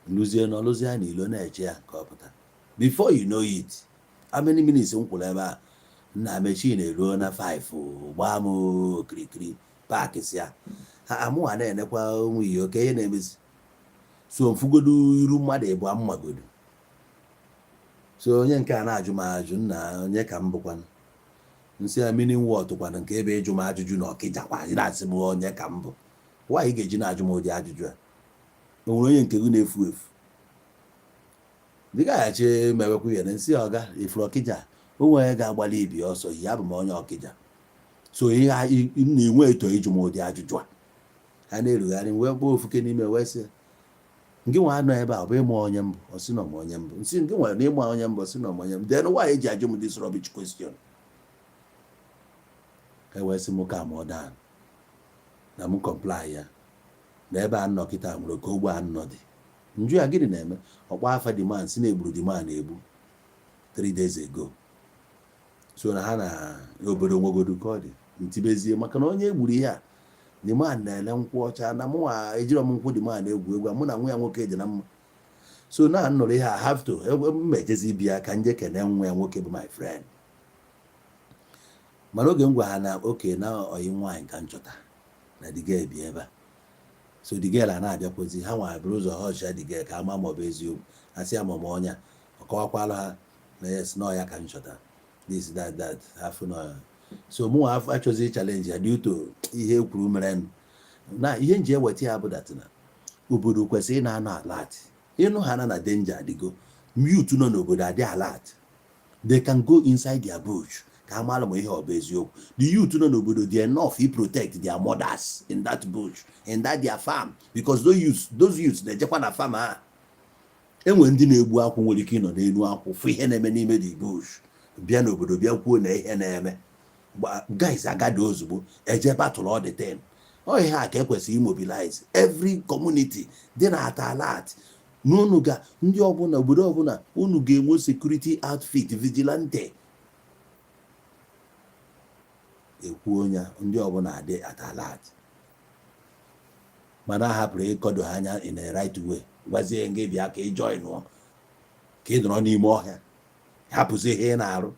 lụzie n'ọlụzie na ilo na-eche ya ka ọ pụta. Before you know it, how many minutes m kwụrụ ebe a nna mechin eruo na 5, gbaa m okirikiri park si ya ha amụwa na-enekwa ụmụ ihe oke ihe na-emezi. So mfugodu iru mmadụ ịbụa mmagodu. So onye nke a na-ajụ m ajụ, nna, onye ka m bụkwanụ? Nsị ya, meaning what kwanụ nke ebe ịjụ m ajụjụ na Ọkịja kwa na-asị m onye ka m bụ? Nwaanyị ga-eji na-ajụ m ụdị ajụjụ a, o nwere onye nke gị na-efu efu dịgaghachi mewekwa ihe na nsị ọga ifuru Ọkịja o nwere ga-agbalị ibi ọsọ ya bụ m onye Ọkịja. So ihe m na-enwe eto ịjụ m ụdị ajụjụ a, ha na-erugharị m wee kpọọ ofuke n'ime wee sị, ngị nwa anọ ebe a, ọ bụ ịmụ onye mbụ? Ọ sị na ọmụ onye mbụ. Nsị ngị nwere na ịmụ onye mbụ? Ọ sị na ọmụ onye mbụ. Then why eji ajụ m this rubbish question? E wee sị m ka mụọ down na m comply ya na ebe a nọ kịta nwere ka ogbe a nọ dị. Njụ ya, gịnị na-eme? Ọkpọ afa the man, si na egburu the man egbu 3 days ago. So na ha na obodo nwegodu ka ọ dị ntibezie maka na onye egburu ihe a, the man na-ele nkwụ ọcha na mụnwa ejiro m nkwụ the man egwu egwu. Mụ na nwa ya nwoke dị na mma. So na nụrụ ihe a, have to mmejezi bịa ka nje kene nwa ya nwoke bụ my friend. Mana oge m gwa ha na oke na oyi nwaanyị ka m chọta na the girl bi ebe a, so the girl a na-abịakwụzi ha nwa buru ụzọ họchia the girl ka ama ma ọ bụ eziokwu. Asị ya ma ọ ma ọnya ọ kọwakwala ha na yes, na ọya ka m chọta, this, that, that, afụ na. So mụ nwa achọzi challenge ya due to ihe e kwuru mere na ihe nji eweta ya bụ that na obodo kwesịrị ị na-anọ alert. Ịnụ ha na danger adịgo, youth nọ n'obodo adị alert. They can go inside their bush ka a mara ma ihe ọ bụ eziokwu. The youth nọ n'obodo dị enough to protect their mothers in that bush, in that their farm, because those youths na-ejekwa na farm a. Enwere ndị na-egbu akwụ nwere ike ịnọ n'elu akwụ fụ ihe na-eme n'ime the bush, bịa n'obodo bịa kwuo na ihe na-eme. Guys agada ozugbo eje battle all the time. Ọ ihe a ka ekwesịrị imobilize every community dị na ata alert n'unu ga ndị ọbụla, obodo ọbụla unu ga-enwe security outfit, vigilante. Ekwu onye ndị ọbụla adị at alert, mana a hapụrụ ịkọdo ha anya in a right way. Gwazie gị bịa ka ị join nụọ, ka ị nọrọ n'ime ọhịa, hapụzi ihe ị na-arụ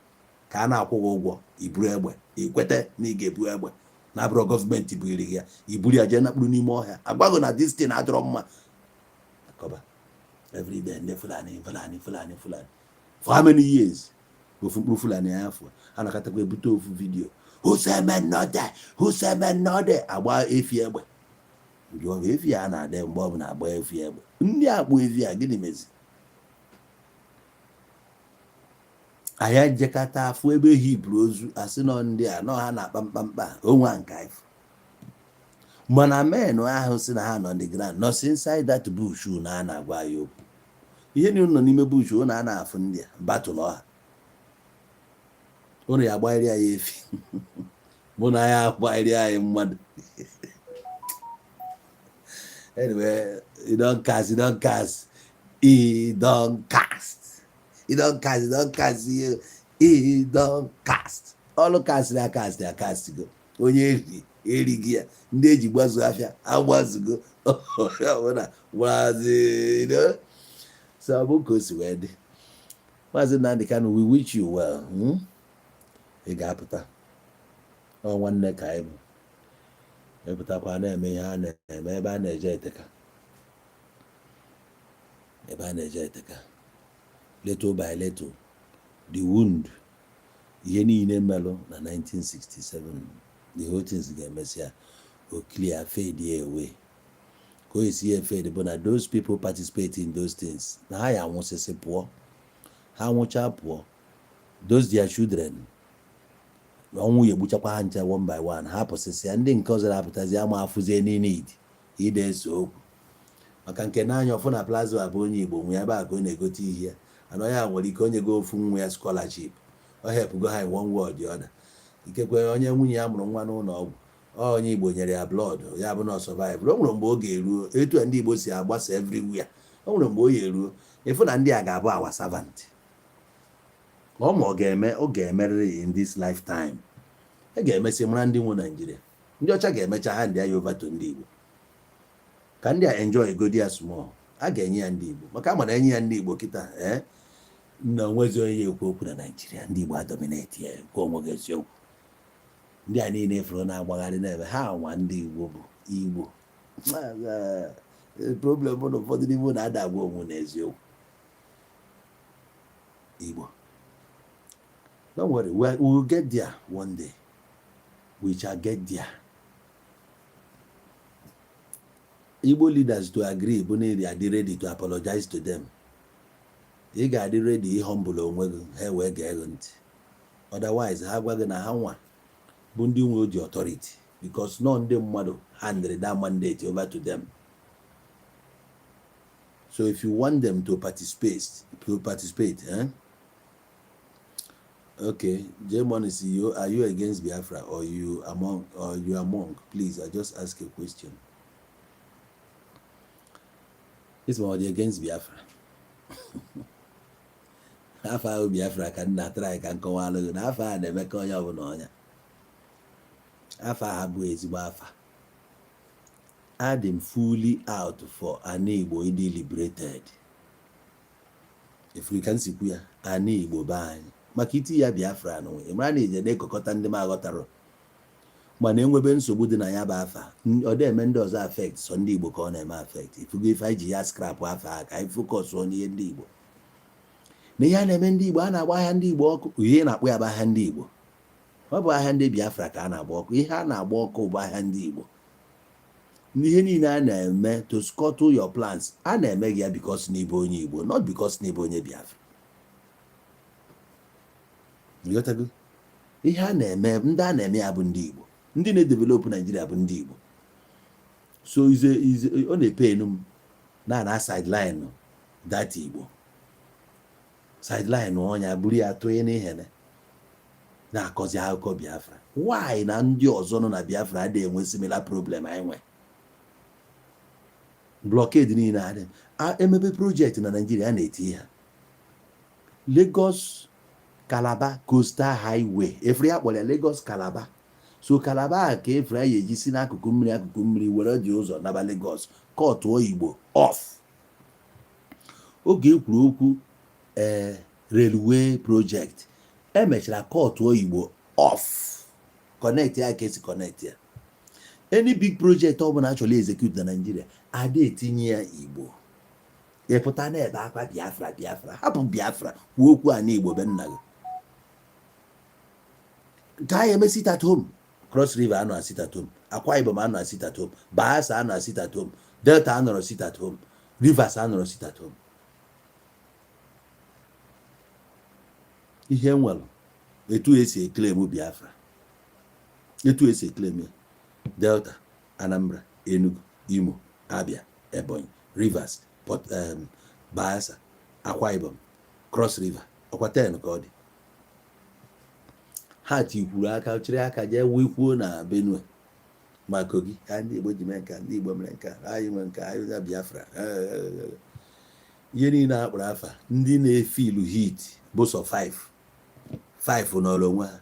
ka a na-akwụ gị ụgwọ iburu egbe. Ikwete na ị ga-ebu egbe na abụrụ gọọmenti bugiri gị ya, iburu ya jee nakpuru n'ime ọhịa, agwaghị na this thing adịrọ mma. Akọba everyday ndị Fulani, Fulani, Fulani, Fulani. For how many years ofu mkpụrụ Fulani ya afọ a nakatakwa ebute ofu video husemenode husemenode agba efi egbe. Jụọ efi a na-adị mgbe ọbụla agba efi egbe, ndị akpụ efi a, gịnị mezi anyị ejekata afụ ebe hiburu ozu, asị nọ ndị a nọ ha na-akpa mkpamkpa onwe nke ifụ? Mana men ahụ si na ha nọ the ground, nọsi inside that bush na a na-agwa ya okwu, ihe niile nọ n'ime bush ụnụ a na-afụ ndị a battle ọha ụnụ ya agbanyere ya efi, mụ na ya agbanyere anyị mmadụ. Anyway, e don cast, e don cast, e don cast, e don cast, e don cast, e don cast. Ọlụ cast ya, cast ya, cast go. Onye eri erighị ya, ndị eji gbazuo afịa agbazugo, onye ọbụla gbazi. So ọ bụ ka o si wee dị. Maazị Nnamdi Kanu, we wish you well. Ị ga-apụta. Ọ nwanne ka anyị bụ. Epụtakwa na-eme ihe a na-eme ebe a na-eje eteka, ebe a na-eje eteka. Little by little, the wound, ihe niile melụ na 1967, the whole things ga-emesịa o clear, fade away. Ka o esi ya fade bụ na those people participate in those things na ha ya anwụsịsị pụọ. Ha nwụcha pụọ, those their children, ọnwụ ya egbuchakwa ha ncha one by one. Ha pụsịsịa, ndị nke ọzọ na-apụtazi ama afụzie need ide ese okwu maka nke n'anya ọfụ na plaza. Bụ onye Igbo nwe ebe a ka ọ na-egote ihe ya, ana onye a nwere ike onye go ofu nwa ya scholarship. Ọ helpụgo ha in one way or the other. Ikekwe onye nwunye ya mụrụ nwa n'ụlọ ọgwụ, ọ onye Igbo nyere ya blood, ya bụ na ọ survive. O nwere mgbe ọ ga-eruo, etu a ndị Igbo si agbasa everywhere, o nwere mgbe o ya eruo ịfụ na ndị a ga-abụ our servant. Ọ ma ọ ga-eme, ọ ga-emerịrị in this lifetime. E ga-emesị mara ndị nwe Naijiria. Ndị ọcha ga-emecha hand ya over to ndị Igbo, ka ndị a enjoy godi ya small. A ga-enye ya ndị Igbo, maka ama na enye ya ndị Igbo kịta, ee, na onwezi onye ya ekwu okwu na Naijiria. Ndị Igbo adominate ya. Ekwu onwe gị eziokwu, ndị a niile fụrụ na-agbagharị na-eme ha nwa ndị Igbo bụ Igbo. Problem bụ na ụfọdụ n'ime na-ada agwa onwe na eziokwu Igbo. Don't worry, we will get there one day. We shall get there. Igbo leaders to agree bụ na ị ga-adị ready to apologize to them. Ị ga-adị ready ịhumble onwe gị, ha wee gee gị ntị. Otherwise, ha gwa gị na ha nwa bụ ndị nwe oji authority, because nọ ndị mmadụ handed that mandate over to them. So if you want them to participate, eh? Okay, J-Money, you are you against Biafra or you among? Please, I just ask a question. This one against Biafra. Afọ ahụ Biafra ka nna try ka nkọwalụ gị na afọ a na-eme ka onye ọbụla ọnya. Afọ a bụ ezigbo afa. Adị m fully out for ana Igbo ịdị liberated. Ifuru ka nsikwu ya, ana Igbo be anyị, maka iti ya Biafra n'onwe ị mara na ije na-ekokọta ndị m aghọtarọ. Mana enwebe nsogbu dị na ya bụ afa, ọ dị eme ndị ọzọ affect, sọ ndị Igbo ka ọ na-eme affect. Ifugo ife anyị ji ya scrap afa a, ka anyị focus n'ihe ndị Igbo na ihe a na-eme ndị Igbo. A na-agba ahịa ndị Igbo ọkụ. Ihe na-akpọ ya bụ ahịa ndị Igbo, ọ bụ ahịa ndị Biafra ka a na-agba ọkụ. Ihe a na-agba ọkụ bụ ahịa ndị Igbo. Ihe niile a na-eme to scuttle your plans, a na-eme gị ya because na ịbụ onye Igbo, not because na ịbụ onye Biafra. Ịghọtago? Ihe a na-eme, ndị a na-eme ya bụ ndị Igbo. Ndị na-edevelop Naijiria bụ ndị Igbo. So ize ọ na-epe enu m na sideline that Igbo, sideline ọnya buru ya tụnye n'ihene na-akọzi akụkọ Biafra. Why na ndị ọzọ nọ na Biafra adịghị enwe similar problem anyị nwe? Blockade niile adị emebe project na Naijiria a na-eti ha. Lagos Calabar Coastal Highway, efere ya kpọrọ ya Lagos Calabar. So Calabar ka efere ya eji si n'akụkụ mmiri, akụkụ mmiri were dị ụzọ naba Lagos, kọtụọ Igbo off. Oge ekwuru okwu ee railway project, emechara kọtụọ Igbo off, connect ya ka esi connect ya. Any big project ọ bụla achọrọ execute na Nigeria, ada etinye ya Igbo. Ịpụta na-ebe akwa Biafra, Biafra. Hapụ Biafra, kwuo okwu a n'Igbo be nna gị ka anyị eme sit at home. Cross River anọ sit at home, Akwa Ibom anọ sit at home, Bayelsa anọ sit at home, Delta anọrọ sit at home, Rivers anọrọ sit at home. Ihe nwere etu esi eclaim Biafra, etu esi eclaim ya: Delta, Anambra, Enugu, Imo, Abia, Ebonyi, Rivers, Port, Bayelsa, Akwa Ibom, Cross River, ọkwa 10 ka ọ dị. Ha tikwuru aka, chịrị aka jee wikwuo na Benue ma Kogi, ka ndị Igbo ji mee nka, ndị Igbo mere nka, anyị nwe nka, anyị na Biafra. Ihe niile a kpọrọ afa, ndị na-efeelu heat bụ sọ 5 5 nọrọ onwe ha: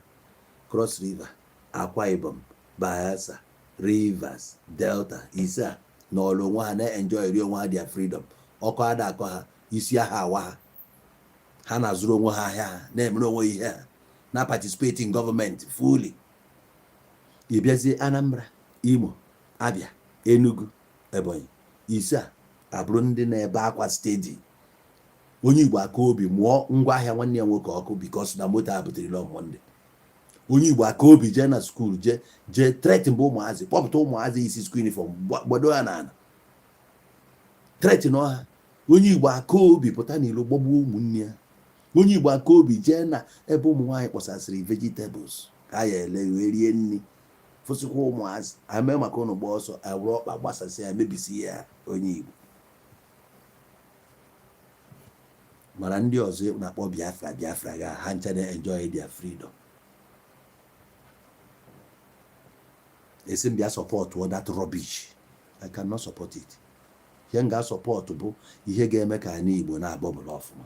Cross River, Akwa Ibom, Bayelsa, Rivers, Delta. Ise a nọrọ onwe ha na-enjoy ri onwe ha their freedom. Ọkụ ada akọ ha, isi aha awa ha. Ha na-azụrụ onwe ha ahịa, ha na-emere onwe ihe, ha na participate in government fully. Ị bịazie Anambra, Imo, Abia, Enugu, Ebonyi, ise a abụrụ ndị na-ebe akwa steady. Onye Igbo aka obi mụọ ngwa ahịa nwanne ya nwoke ọkụ because na moto a butere on Monday. Onye Igbo aka obi jee na school, jee jee threaten bụ ụmụazị, kpọpụta ụmụazị isi school uniform, gbado ha n'ala, threaten ha. Onye Igbo aka obi pụta n'ilo gbagbuo ụmụnne ya. Onye Igbo aka obi jee na ebe ụmụ nwaanyị kpọsasịrị vegetables ka ya ele wee rie nri, fụsịkwa ụmụazị ame maka ụnụ gba ọsọ, awụrụ ọkpa gbasasị ya, mebisi ya. Onye Igbo Mana ndị ọzọ na-akpọ Biafra Biafra ga ha ncha na-enjoy their freedom. Esi m bịa support that rubbish, I cannot support it. Ihe m ga-support bụ ihe ga-eme ka anyị Igbo na-agbọbụla ọfụma.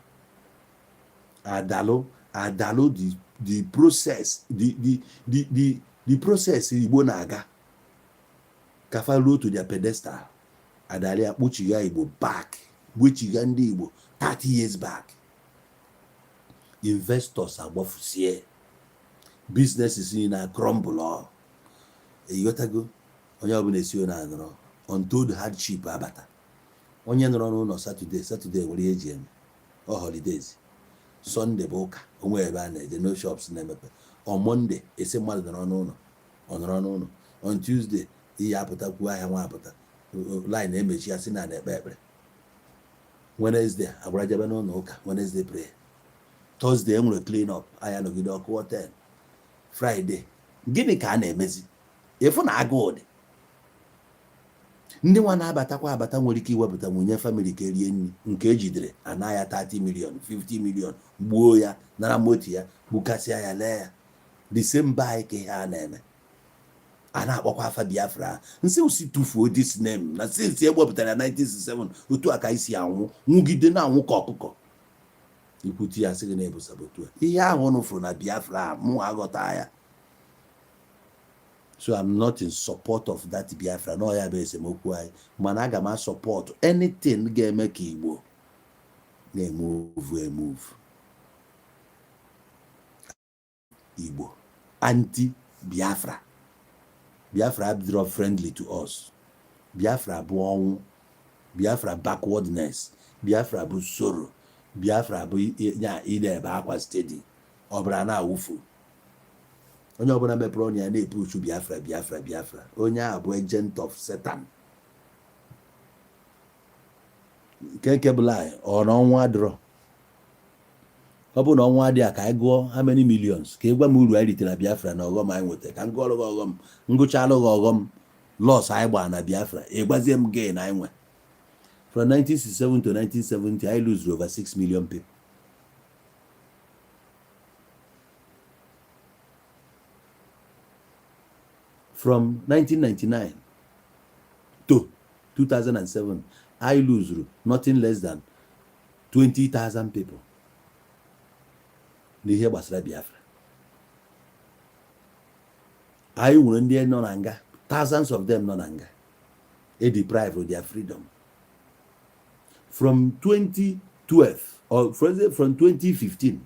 Adalụ adalụ the process, the process Igbo na-aga ka fa ruo to their pedestal, adalị ya kpuchigha Igbo back, gbechiga ndị Igbo 30 years back. Investors agbafusie, businesses niile na crumble. Ịghọtago? Onye ọbụla esi na anọrọ untold hardship abata. Onye nọrọ n'ụlọ Saturday, Saturday nwere ihe eji eme ọ holidays. Sunday bụ ụka, onwe ebe a na-eje, no shops na-emepe. On Monday, esi mmadụ nọrọ n'ụlọ, ọ nọrọ n'ụlọ. On Tuesday, iyi apụta kwuo ahịa nwa apụta, line emechi ya, si na na-ekpe ekpere. Wednesday, agbara jebe n'ụlọ ụka, Wednesday prayer. Thursday, enwere clean up ahịa, nọgide ọkụ 10. Friday, gịnị ka a na-emezi? Ịfụ na agụụ dị. Ndị nwa na-abatakwa abata nwere ike iwepụta nwunye family ka erie nri, nke ejidere ana ya 30 million, 50 million, gbuo ya, nara moto ya, gbukasịa ya, lee ya. The same be anyị ka ihe a na-eme. A na-akpọkwa afa Biafra. Nsị osi tụfuo this name na since e wepụtara ya 1967, otu a ka anyị si anwụ, nwugide na-anwụ ka ọkụkọ. Ikwutu ya, sị gị na-ebu saboteur. Ihe ahụ unu fụrụ na Biafra, mụ aghọta ya. So I'm not in support of that Biafra na ya bụ esemokwu anyị, mana aga m asupport anything ga-eme ka Igbo na-emove emove. Igbo anti Biafra, Biafra adịrọ friendly to us. Biafra bụ ọnwụ, Biafra backwardness, Biafra bụ soro, Biafra bụ ya ị na-ebe akwa steady, ọbara na-awụfu. Onye ọbụla mepere ọnụ ya na-epuchu Biafra, Biafra, Biafra, onye ahụ bụ agent of Satan. Nke bụla ọ na ọnwa adịrọ. Ọ bụrụ na ọnwa adịghị, ka anyị gụọ how many millions, ka ị gwa m uru anyị ritere na Biafra na ọghọm anyị nwetara. Ka m gụọrọ gị ọghọm, ngụchalụ gị ọghọm, loss anyị gbara na Biafra, ị gwazie m gain anyị nwe. From 1967 to 1970, anyị lose over 6 million people. From 1999 to 2007, I lose nothing less than 20,000 people n'ihe gbasara Biafra. Anyị nwere ndị nọ na nga, thousands of them nọ na nga, e deprive of their freedom. From 2012 or from 2015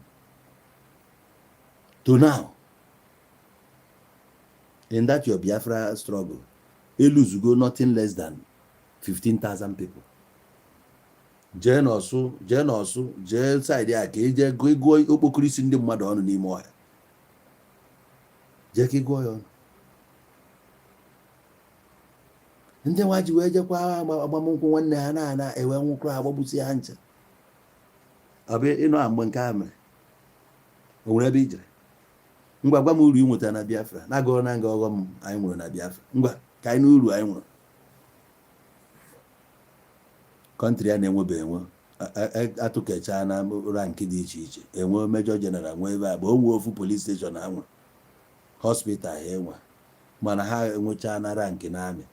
to now, in that your Biafra struggle, eluzugo nothing less than 15,000 people. Jee n'Ọsụ, jee n'Ọsụ, jee side a ka ije gụọ okpokoro isi ndị mmadụ ọnụ n'ime ọhịa. Jee ka ị gụọ ya ọnụ. Ndị nwa ji wee jekwa agbamnkwụ nwanne ha na-ana ewe nwụkọrọ ha, gbagbusi ha ncha. Ọ bụ ịnọ a mgbe nke a mere, o nwere ebe ijere? Ngwa, gwa m uru ị nwetara na Biafra. Na-agụrụ na nga ọghọm anyị nwere na Biafra. Ngwa, ka anyị na uru anyị nwere. Country a na-enwebe enwe atụkechaa na rank dị iche iche, enwe major general, nwee ebe a bụ onwe ofu police station ha nwere, hospital ha enwe, mana ha enwechaa na rank na army,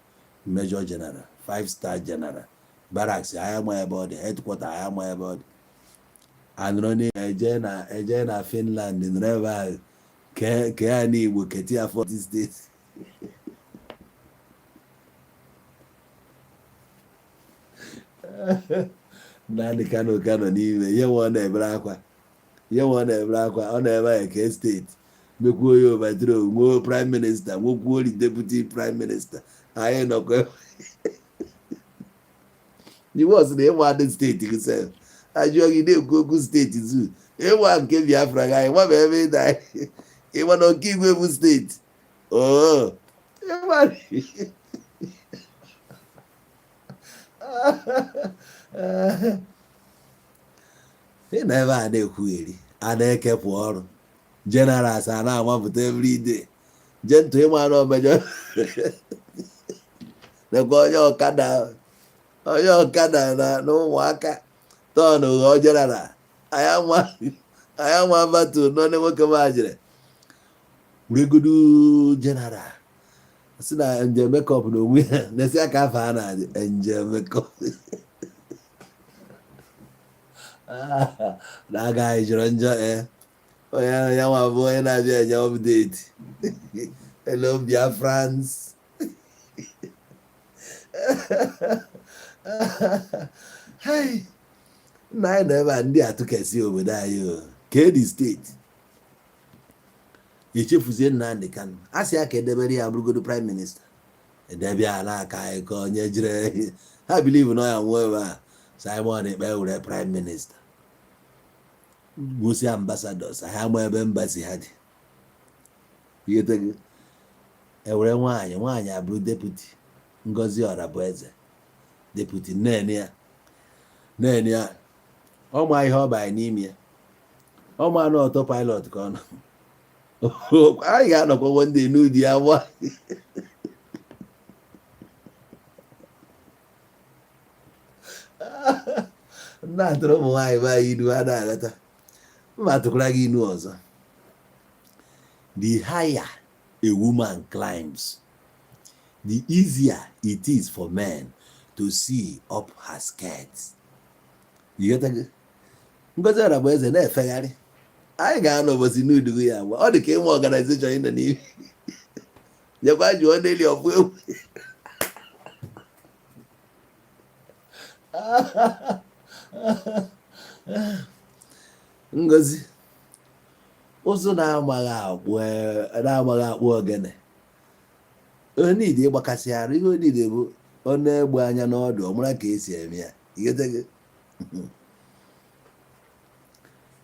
major general, five star general, barracks anyị ama ebe ọ dị, headquarter anyị ama ebe ọ dị. Anọrọ na eje na Finland, nọrọ ebe ahụ kee ya n'Igbo, keti ya 40 steeti. Nnamdi Kanu ka nọ n'ime ihe nwe, ọ na-ebere akwa, ihe nwe ọ na-ebere akwa, ọ na-ebe eke steeti, mekwuo ya overthrow, nwee prime minister, nwekwuo the deputy prime minister. Anyị nọkwa iwe ọsị na ịnwa adị steeti gị sef, ajụọ gị, na-ekwu okwu steeti zoo, ịnwa nke Biafra gị, anyị nwaba ebe ị na ịma na Ọkaigwe bụ steeti oo ịma. Ị nọ ebe a na-ekwugheri, a na-ekepụ ọrụ, generals a na-amapụta everyday. Jee ntụ ịma na omejọ nekwa onye ọkada, onye ọkada na ụmụaka tọn ghọọ general. Anyị ama, anyị ama battle nọ na nwoke m jere weregodu general si na njem makeup na onwe ya na-esi aka afọ a na-adị njem makeup na-aga anyị jọrọ njọ. Ee, onye ya nwa bụ onye na-abịa enye update. Hello, Biafrans. Hey, nna, anyị nọ ebe a, ndị atụkasị obodo anyị o kedi steeti echefuzie Nnamdi Kanu. A sị ya ka edebere ya bụrụgodo prime minister, edebe ya n'aka anyị ka onye jere ha believe na ya nwụọ ebe a. Simon Ekpa were prime minister gosi ambassadors ha ama ebe embassy ha dị. Ewere nwaanyị, nwaanyị abụrụ deputy, Ngozi Orabueze deputy. Nene ya, nene ya, ọ ma ihe ọ banye n'ime ya, ọ ma na auto pilot ka ọ nọ. Anyị ga-anọkwa one day n'ụdị ya gba. Nna, atụrụ ụmụ nwaanyị be anyị inu, ha na-aghọta mma. Atụkwara gị inu ọzọ: the higher a woman climbs, the easier it is for men to see up her skirt. Ngozi Orabueze na-efegharị, anyị ga-anọ ụbọchị n'udugu ya agba. Ọ dị ka ịnwe organization ị nọ n'ime nyekwa jụọ n'eli ọfụ ewu. Ngozi ụzụ na-amaghị akpụ, na-amaghị akpụ ogene, onidi ịgbakasị arụ ihe onidi bụ ọ na-egbu anya n'ọdụ, ọ mara ka esi eme ya. Ịghọtago?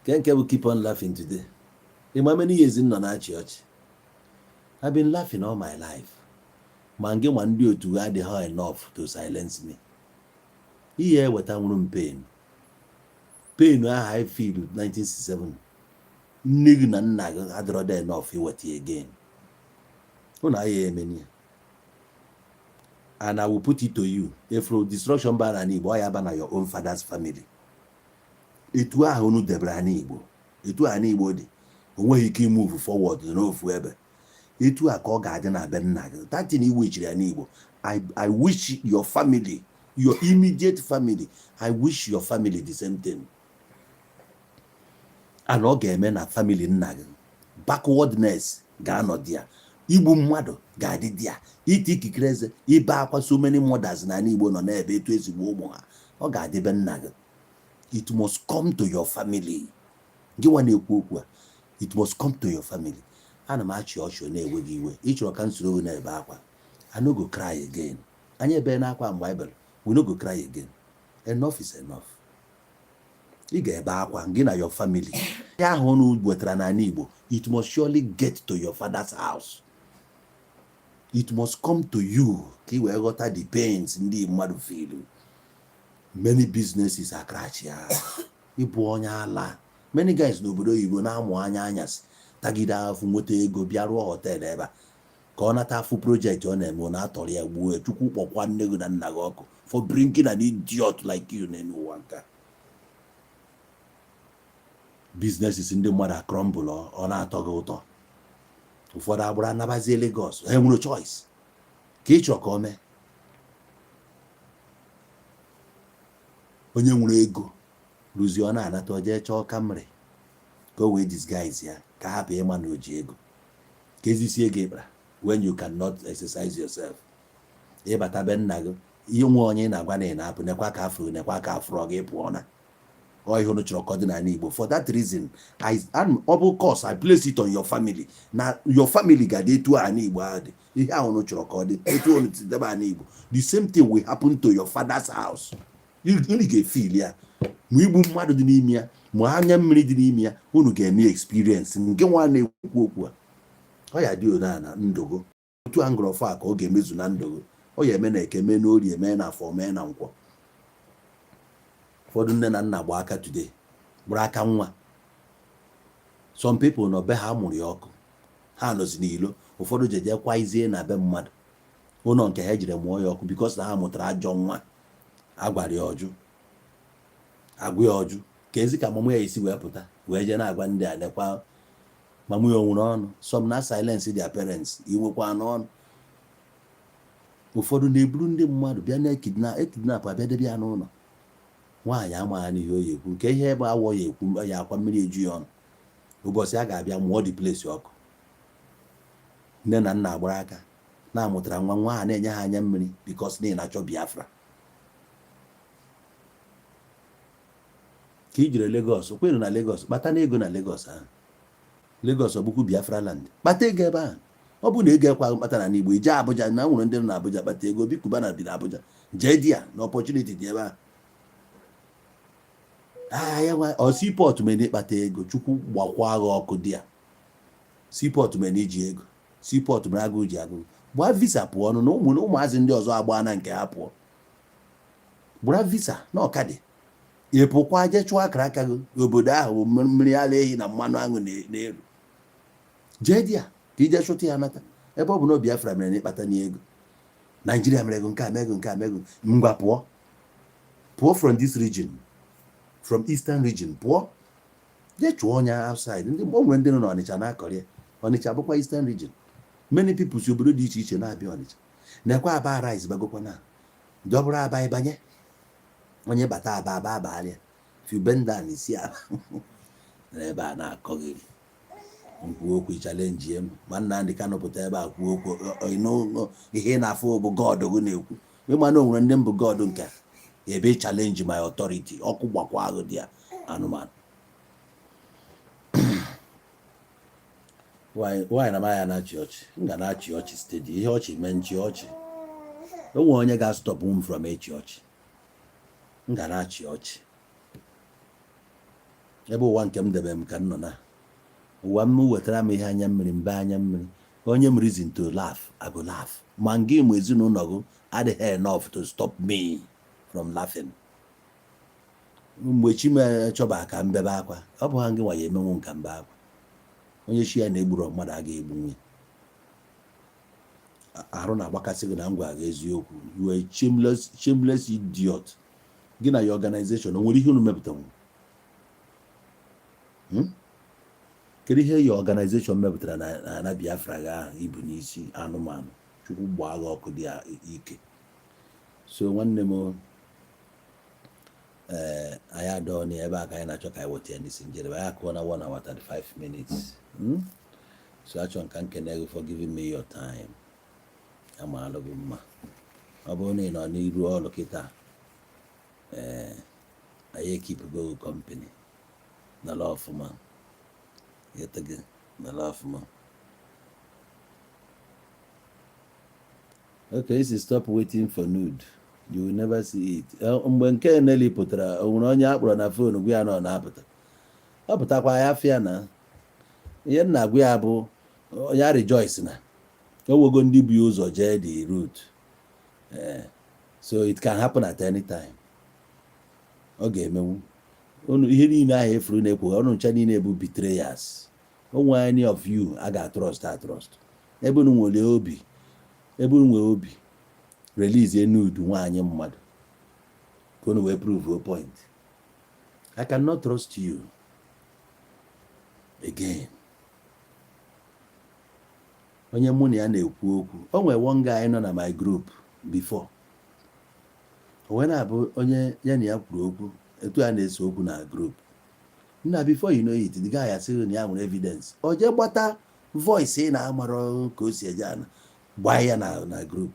Nke nke bụ keep on laughing today. Ịma many years m nọ na-achị ọchị? I've been laughing all my life. Ma ngị ma ndị otu adịghị enough to silence me. Ihe eweta nwụrụ m pain, pain ahụ I feel 1967, nne gị na nna gị adịrọ enough iweta ya again. Ụnụ agha emeni ya. And I will put it to you, if destruction ba na Igbo, ọ ya ba na your own father's family. Etu ahụ unu debere ana Igbo, etu ana Igbo dị, o nweghị ike imove forward n'ofu ebe. Etu a ka ọ ga-adị na be nna gị. That thing i wishiri ya n'Igbo, I wish your family, your immediate family, I wish your family the same thing. And ọ ga-eme na family nna gị. Backwardness ga-anọ ya, igbu mmadụ ga-adị dị ya, ite ikikere eze, ibe akwa. So many mothers na ala Igbo nọ n'ebe etu ezigbo ụmụ ha, ọ ga-adị be nna gị. It must come to your family. Gị nwa na-ekwu okwu a, it must come to your family. Ana m achị ọchị na-ewe gị iwe. Ị chọrọ ka m soro gị na-ebe akwa? I no go cry again. Anyị ebe n'akwa mgbe anyị bere. We no go cry again. Enough is enough. Ị ga-ebe akwa, gị na your family. Ya ahụ unu wetara n'ala Igbo, it must surely get to your father's house. It must come to you ka ị wee ghọta the pains ndị mmadụ feel. Many businesses acrash ya. Ịbụ onye ala, many guys n'obodo oyibo na-amụ anya anyasị, tagide afụ, nweta ego, bịa rụọ hotel ebe a ka ọ nata afụ project ọ na-eme, ọ na-atọrọ ya gbuo ya. Chukwu kpọkwa nne gị na nna gị ọkụ for bringing an idiot like you n'elu ụwa. Nke a, businesses ndị mmadụ acrumble, ọ na-atọ gị ụtọ. Ụfọdụ agbụrụ anabazie Lagos, ha nwere choice ka ị chọrọ ka o mee. Onye nwere ego rụzie, ọ na-anata, o jee chọọ Camry ka o wee disguise ya, ka hapụ ịma na o ji ego, ka ezisie ego ịkpara when you cannot exercise yourself. Ịbata be nna gị, ihe nwe onye ị na-agwa na ị na-apụ, nekwa ka afụrụ, nekwa ka afụrụ gị, pụọ na ọ ihe unu chọrọ ka ọ dị n'ala Igbo. For that reason, I ọ bụ curse I place it on your family, na your family ga-adị etu ala Igbo ahụ dị. Ihe ahụ unu chọrọ ka ọ dị, etu unu si debe ala Igbo, the same thing will happen to your father's house. Unu ga-efeel ya, ma igbu mmadụ dị n'ime ya, ma anya mmiri dị n'ime ya, unu ga-eme experience. Nke nwa na-ekwu okwu a, ọ ya dị one na ndụgo otu a ngọrọfọ a ka ọ ga-emezu na ndụgo. Ọ ya eme na eke, mee na orie, mee na afọ, mee na nkwọ. Ụfọdụ nne na nna gba aka today, gbara aka nwa. Some people nọ be ha mụrụ ya ọkụ, ha nọzi n'ilo. Ụfọdụ jeje kwaizie na be mmadụ, ụlọ nke ha ejiri mụọ ya ọkụ, because na ha mụtara ajọ nwa. Agwara ya ọjụ, agwa ya ọjụ. Ka ezi ka mama ya esi wee pụta wee jee na-agwa ndị a, nekwa mama ya, o nwere ọnụ. Some na silence their parents, inwekwa n'ọnụ. Ụfọdụ na-eburu ndị mmadụ bịa na ekidnap, abịa debe ya n'ụlọ. Nwaanyị amaghị n'ihe o ya ekwu, nke ihe ebe awọ ya ekwu ya akwa mmiri eju ya ọnụ. Ụbọchị a ga-abịa mụọ dị place ọkụ, nne na nna agbara aka na-amụtara nwa nwa ha, na-enye ha anya mmiri because na ị na-achọ Biafra. Ka i jere Lagos, kweru na Lagos, kpata na ego na Lagos ahụ. Lagos ọ bụkwa Biafra land? Kpata ego ebe ahụ. Ọ bụ na ego ekwaghị mkpata na Igbo, ije Abuja na nwere ndị nọ na Abuja, kpata ego. Obi Cubana bi na Abuja, jee di ya na opportunity dị ebe ahụ. Ya nwa ọ seaport mere ịkpata ego. Chukwu gbakwa agha ọkụ dị ya. Seaport mere iji ego, seaport mere agụụ ji agụụ. Gbaa visa pụọ ọnụ na ụmụ ụmụazị ndị ọzọ agbaa na nke ha pụọ. Gbara visa na ọkadị, ị pụkwa jee chụọ akara aka gị. Obodo ahụ bụ mmiri ara ehi na mmanụ aṅụ na-eru. Jee di ya ka ije chụta ya nata. Ebe ọ bụ na Biafra mere na ịkpata n'ego, Naijiria mere ego nke a, mee ego nke a, mee ego. Ngwa, pụọ, pụọ from this region, from eastern region, pụọ jee chụọ onye outside. Ndị o nwere ndị nọ n'Ọnịcha na-akọrị ya. Ọnịcha bụkwa eastern region. Many people si obodo dị iche iche na-abịa Ọnịcha. Nekwa Aba rice bagokwa na ndị ọ bụrụ Aba ịbanye onye bata Aba, Aba abalịa. If you bend down, isi aba ebe a na-akọghịrị nkwu okwu challenge m. Ma Nnamdị Kanụ pụta ebe a kwuo okwu, ihe ị na-afụ bụ God gị na-ekwu. Ịma na o nwere ndị mbụ God nke a, ebe challenge my authority, ọkụ gbakwa ahụ dị ya. Anụmanụ nwaanyị na maya na-achị ọchị, m ga na-achị ọchị steady. Ihe ọchị mee nchi ọchị, o nwere onye ga-stop m from ịchị ọchị? M ga na-achị ọchị. Ebe ụwa nke m debe m ka m nọ na ụwa m wetara m ihe anya mmiri mbe anya mmiri. Onye m reason to laugh, I go laugh. Ma ngị ma ezinụlọ gị adịghị enough to stop me from laughing. Mgbe chi m chọba ka m bebe akwa, ọ bụ ha ngị nwa ya emenwu nka mbe akwa. Onye chi ya na-egburu mmadụ a ga-egbu nwunye arụ na-agbakasị gị na ngwa gị eziokwu. You are a shameless, shameless idiot. Gị na your organization, o nwere ihe unu mepụtanwu? Kedu ihe your organization mepụtara na Biafra gị ahụ ibu n'isi? Anụmanụ, Chukwu gbaa gị ọkụ dị ike. So nwanne m, ee, anyị adọọ na ebe a ka anyị na-achọ ka anyị weta ya n'isi njedebe. Anyị akụọ na 1 hour 35 minutes. So achọ nka nkene gị for giving me your time. Amaalụ gị mma. Ọ bụrụ na ị nọ n'iru ọrụ kịta, ee, anyị ekipụgo gị company. Nọrọ ọfụma. Gị nọrọ ọfụma. Okay, isi stop waiting for nude, you will never see it. Mgbe nke Nelly pụtara, o nwere onye a kpọrọ na phone gwa ya na ọ na-apụta? Ọ pụtakwa ya fịa na ihe nna agwa ya bụ ya rejoice na o nwego ndị bu ụzọ jee the route. So it can happen at any time. Ọ ga-emenwu unu ihe niile ahụ efuru na-ekwo ọnụ ncha niile bụ betrayers. Onwe any of you a ga-atrust atrust? Ebe unu nwere obi, ebe unu nwere obi release nude nwaanyị mmadụ ka unu wee prove a point. I cannot trust you again. Onye mụ na ya na-ekwu okwu, o nwere one guy nọ na my group before, o wee na-abụ onye ya na ya kwuru okwu etu a na-ese okwu na group nna. Before you know it, the guy asịghị na ya nwere evidence. O jee gbata voice ị na-amarọ ka o si eje ana gbaa ya na group.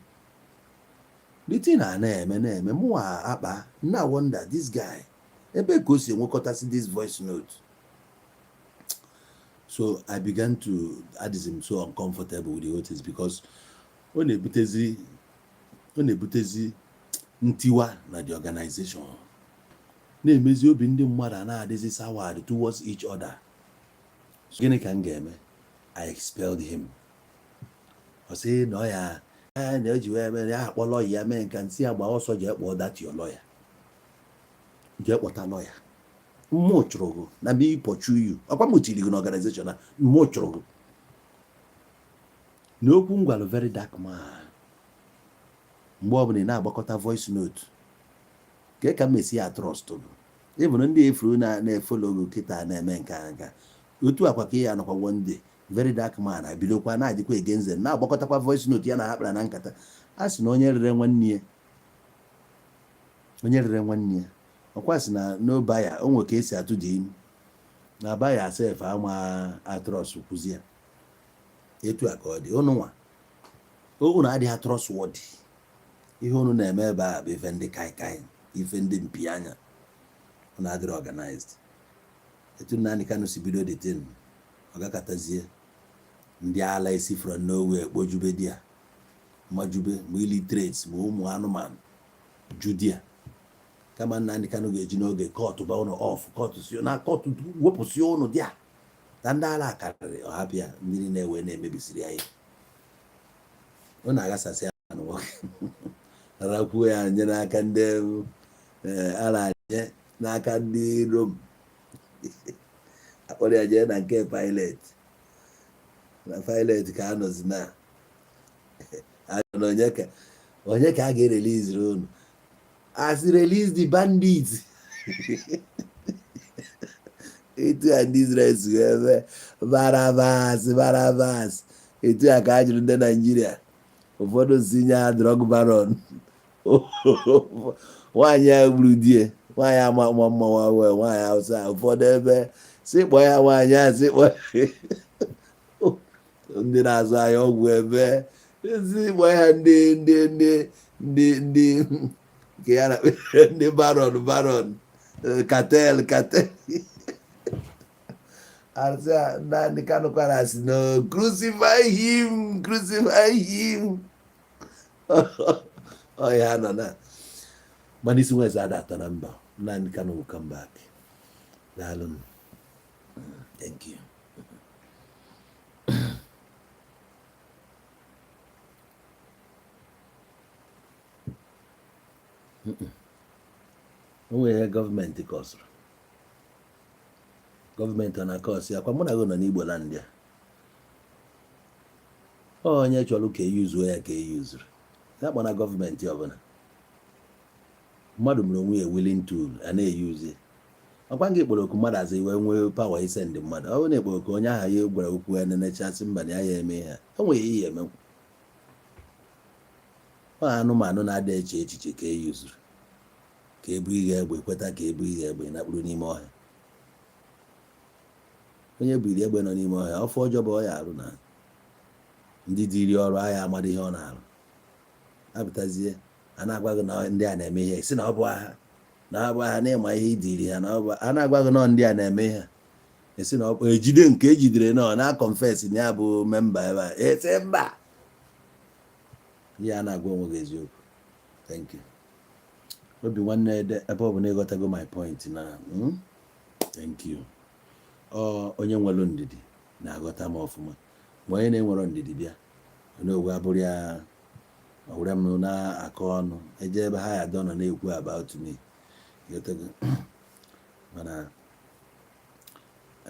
The thing a na-eme na-eme mụnwa akpa na wonder, this guy, ebe ka o si enwekọtasị this voice note? So I began to adịzi so uncomfortable with the whole thing because ọ na-ebutezi ntiwa na the organization, na-emezi obi ndị mmadụ a na-adịzi soured towards each other. So gịnị ka m ga-eme? I expelled him. Ọ sị na ọ ya ya na o ji wee mere ya akpọ lawyer ya mee nka nsị ya gbaa ọsọ jee kpọọ that your lawyer, jee kpọta lawyer. Mmụọ chụrụ gị na me pursue you. Ọkwa m tiri gị na organization a, mmụọ chụrụ gị na okwu m gwalụ very dark man. Mgbe ọbụla ị na-agbakọta voice note ka ka m esi ya trust gị. Even ndị efuru na na-efollow gị kịta na-eme nke a nka otu akwa ka ya anọkwa. One day, very dark man abidokwa na-adịkwa against them, na-agbakọtakwa voice note ya na ha kpara na nkata. A sị na onye rere nwanne ya, onye rere nwanne ya, ọkwa sị na n'oba ya o nwe ka esi atụ dị ime na baya sef ama atrọs kwuzi ya. Etu a ka ọ dị ụnụ nwa, unu adịghị trustworthy. Ihe unu na-eme ebe a bụ ife ndị kaikai, ife ndị mpi anya. Unu adịrị organized. Etu Nnamdi Kanu si bido the thing, ọ gakọtazie ndị ala esi from nowhere kpojube di ya, majube ma illiterates ma ụmụ anụmanụ ju di ya. Kama Nnamdi Kanu ga-eji n'oge cut ba ụnụ off, cut si na cut wepụsị ụnụ di ya na ndị ala karịrị, ọ hapụ ya, ndị niile wee na-emebisiri ya ihe. Ọ na-aghasasị anụ nwoke, rakwuo ya nye n'aka ndị ala, nye n'aka ndị Rom, akpọrọ ya jee na nke Pilate. Na Pilate ka a nọzi na ajụ na onye ka a ga-ereleaseri unu, as release the bandits. Etu a ndị Israel si wee mee Barabas, Barabas, etu a ka a jụrụ ndị Naijiria. Ụfọdụ si nye drug baron, nwaanyị a gburu die, nwaanyị ama mma mma, nwa nwaanyị Hausa. Ụfọdụ ebe si kpọọ ya nwaanyị a, si kpọọ ndị na-azụ ahịa ọgwụ, ebe si kpọọ ya ndị nke ya na ndị baron, baron cartel, cartel. Asị a, Nnamdi Kanu kwara asị no, crucify him, crucify him. Ọ ya nọ na mana isi nweze ada atọ na mba. Nnamdi Kanu will come back. Daalụ, thank you. O nwere ihe gọọmenti kọsụrụ. Gọọmenti ọ na-akọsị akwa mụ na gị nọ n'Igbo land ya. Onye chọrọ ka eyuzuo ya ka eyuzuru ya, kpọna gọọmenti ọbụla. Mmadụ mere onwe ya willing tool a na-eyuzi. Ọkwa gị kpọrọ oku mmadụ aza iwe nwee power ise ndị mmadụ. Ọ bụrụ na ekpọrọ oku onye aha ya gwara okwu ya nenechasị mba na ya ya eme ihe, o nwere ihe emenwu. Ọ anụmanụ na-ada eche echiche ka e yuzuru ka ebu ihe egbe kweta ka ebu ihe egbe nakpuru n'ime ọhịa. Onye biri egbe nọ n'ime ọhịa, ọfọ ọjọọ bụ ọ ya arụ na ndị dịrị ọrụ agha amado ihe ọ na-arụ. Apụtazie a na-agwa gị na ndị a na-eme ihe, si na ọ bụ agha, na ọ bụ agha, na ịma ihe idiri ha na ọ bụ a na-agwa gị na ndị a na-eme ihe, esi na ọ bụ ejide nke ejidere na ọ na-aconfess na ya bụ member ebe a, esi mba, ihe a na-agwa onwe gị eziokwu. Thank you, obi nwanne. Ede ebe ọ bụ na ịghọtago my point na Thank you. Ọ onye nwere ndidi na-aghọta m ọfụma, ma onye na-enwero ndidi bịa n'ogwe abụrụ ya ọwụrụ m na-akọ ọnụ eje ebe ha ya dọ nọ na-ekwu about me. Ịghọtago? Mana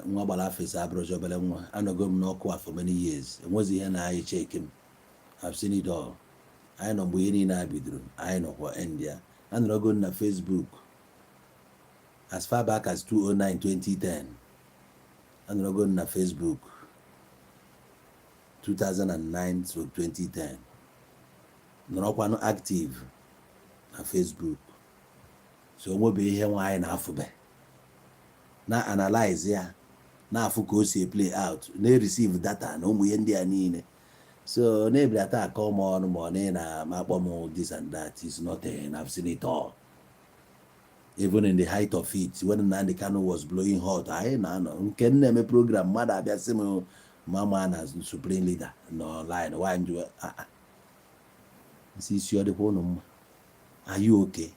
nwa gbara afọ 5 abụrụzi obere nwa. Anọgo m n'ọkụ a for many years, enwezi ihe na-anyị cheke m. I've seen it all. Anyị nọ mgbe ihe niile a bidoro, anyị nọkwa end ya. Anọrọgo m na Facebook as far back as 2009, 2010. Anọrọgo m na Facebook 2009 to 2010, nọrọkwanụ active na Facebook. So onwebe ihe nwaanyị na-afụbe na analyze ya, na-afụ ka o si play out, na-receive data na ụmụ ihe ndị a niile. So na-ebilata akọ m ọnụ ma ọ na na akpọ m this and that is nothing. I've seen it all, even in the height of it, when Nnamdi Kanu was blowing hot. Anyị na-anọ nke m na-eme program, mmadụ abịa sị m mama na supreme leader nọ online. Why njụ nsi isi ọ dịkwa ụnụ mma? Are you okay?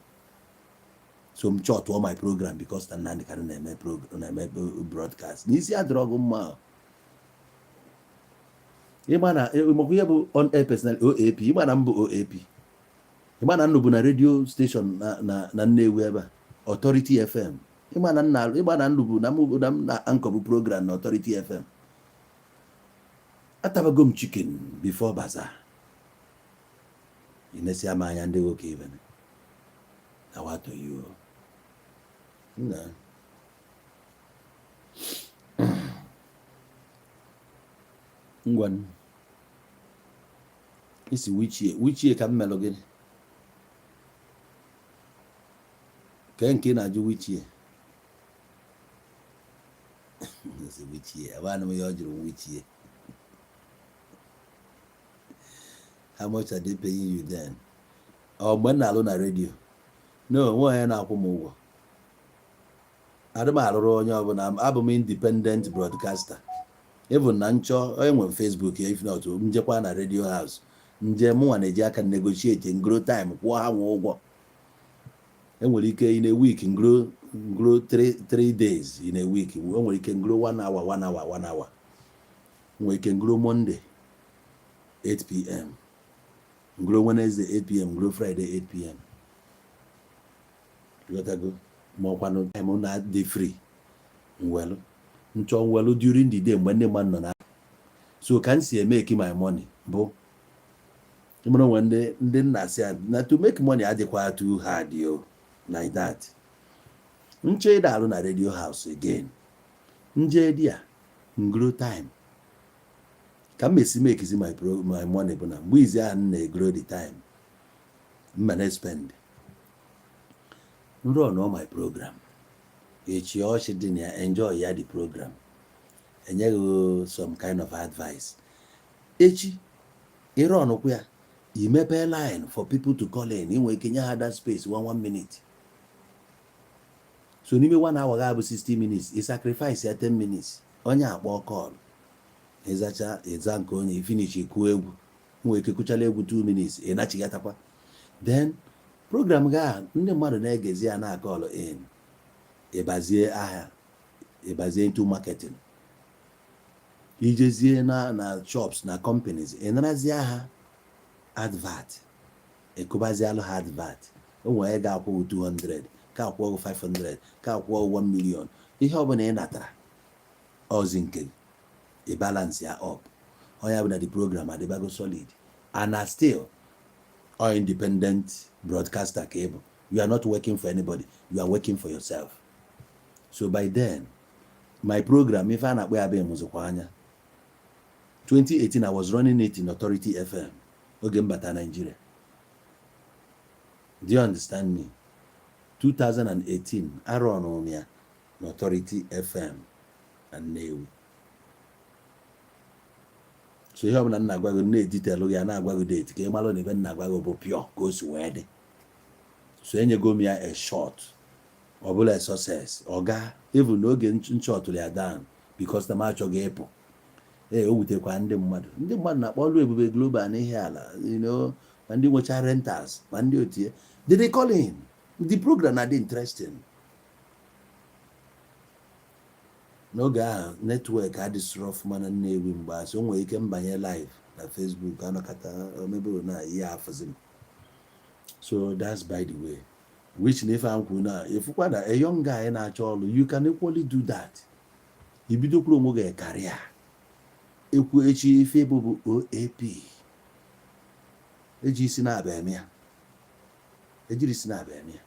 So m chọtụọ my program because na Nnamdi Kanu na-eme program, na-eme broadcast n'isi adịrọ gị mma. Ịma na ịmakwa ihe bụ on air personal, OAP. Ịma na mbụ OAP, ịma na nnụ bụ na radio station na Nnewi ebe a, Authority FM. Ịma na nna, ịma na nnụ bụ na mụ na m na anchor bụ program na Authority FM. Atabago m chicken before bazaar. Inesia m anya ndị nwoke ibe na what to you. Nna, ngwa, isi wichie wichie ka m melụ gịnị? Kee nke ị na-ajụ wichie? Isi wichie abanụ m ya, ọ jụrụ m wichie. How much are they paying you then? Ọ mgbe m na-alụ na redio? No, onwe onye na-akwụ m ụgwọ. Adị m alụrụ onye ọbụla. Abụ m independent broadcaster. Even na nchọ onye nwe Facebook, if not, njekwa na radio house, nje mụnwa na-eji aka negotiate ngro time, kwụọ ha nwe ụgwọ. Enwere ike in a week ngro 3 days in a week. Enwere ike ngro one hour, one hour, one hour. Nwere ike ngro Monday 8 p.m., ngro Wednesday 8 p.m., ngro Friday 8 p.m. Ghọtago? Ma ọkwanụ time na-adị free, nwelu nchọ nwelu during the day mgbe ndị mmadụ nọ na. So ka m si emeki my money bụ ịmara onwe ndị nna si na to make money adịkwa too hard yo like that. Nchọ ịda alụ na radio house again, nje di ya ngro time ka m esi mekizi my money bụ na mgbe izi ahụ m na-egro the time m na spend run all my program, echi ọchị dị na ya, enjoy ya the program, enyeghị some kind of advice. Echi ịrọnụkwu ya, imepe line for people to call in. Inwe ike nye ha that space one one minute. So n'ime one hour ga-abụ 60 minutes, ị sacrifice ya 10 minutes, onye akpọ call, ịzacha ịza nke onye, finish, kụọ egwu. Nwere ike kụchala egwu 2 minutes, ị nachigatakwa. Then program ga ndị mmadụ na-egezi ya na call in, ịbazie ahịa, ịbazie into marketing, ijezie na shops na companies, ị narazie ha advert, ịkụbazialụ ha advert. O nwere ga-akwụ 200, ka akwụọ 500, ka akwụọ 1 million. Ihe ọbụla ị natara ọzi nke gị, ị balance ya up. Onye bụ na the program adịbago solid and na still or independent broadcaster ka ị bụ. You are not working for anybody, you are working for yourself. So by then my program, ife a na-akpọ ya bụ Ịmụzikwa Anya. 2018 I was running it in Authority FM oge m bata Nigeria. Do you understand me? 2018 arọnụ m ya na Authority FM na Nnewi. So ihe ọbụla m na-agwa gị na-editelụ ya, na-agwa gị date ka ị malụ na ebe m na-agwa gị bụ pure ka o si wee dị. So enyego m ya a shot, ọ bụla a success. Ọ gaa even n'oge nchọtụrụ ya down because na m achọghị ịpụ. Ee, o wutekwa ndị mmadụ. Ndị mmadụ na-akpọ ọlụ Ebube Global n'ihe ala, ma ndị nwecha renters, ma ndị otie. They call in the program na dị interesting. N'oge ahụ network adịsịrị ọfụma na Nnewi mgbe asị o nwere ike mbanye live na Facebook, anọkata omebere na ihe afụzi m. So that's by the way, which na ife ahụ kwuru na ịfụkwa na a young guy na-achọ ọrụ, you can equally do that. Ibidokwuru onwe gị karịa ekwu echi ife bụ OAP eji isi na-abịa eme ya, ejiri isi na-abịa eme ya.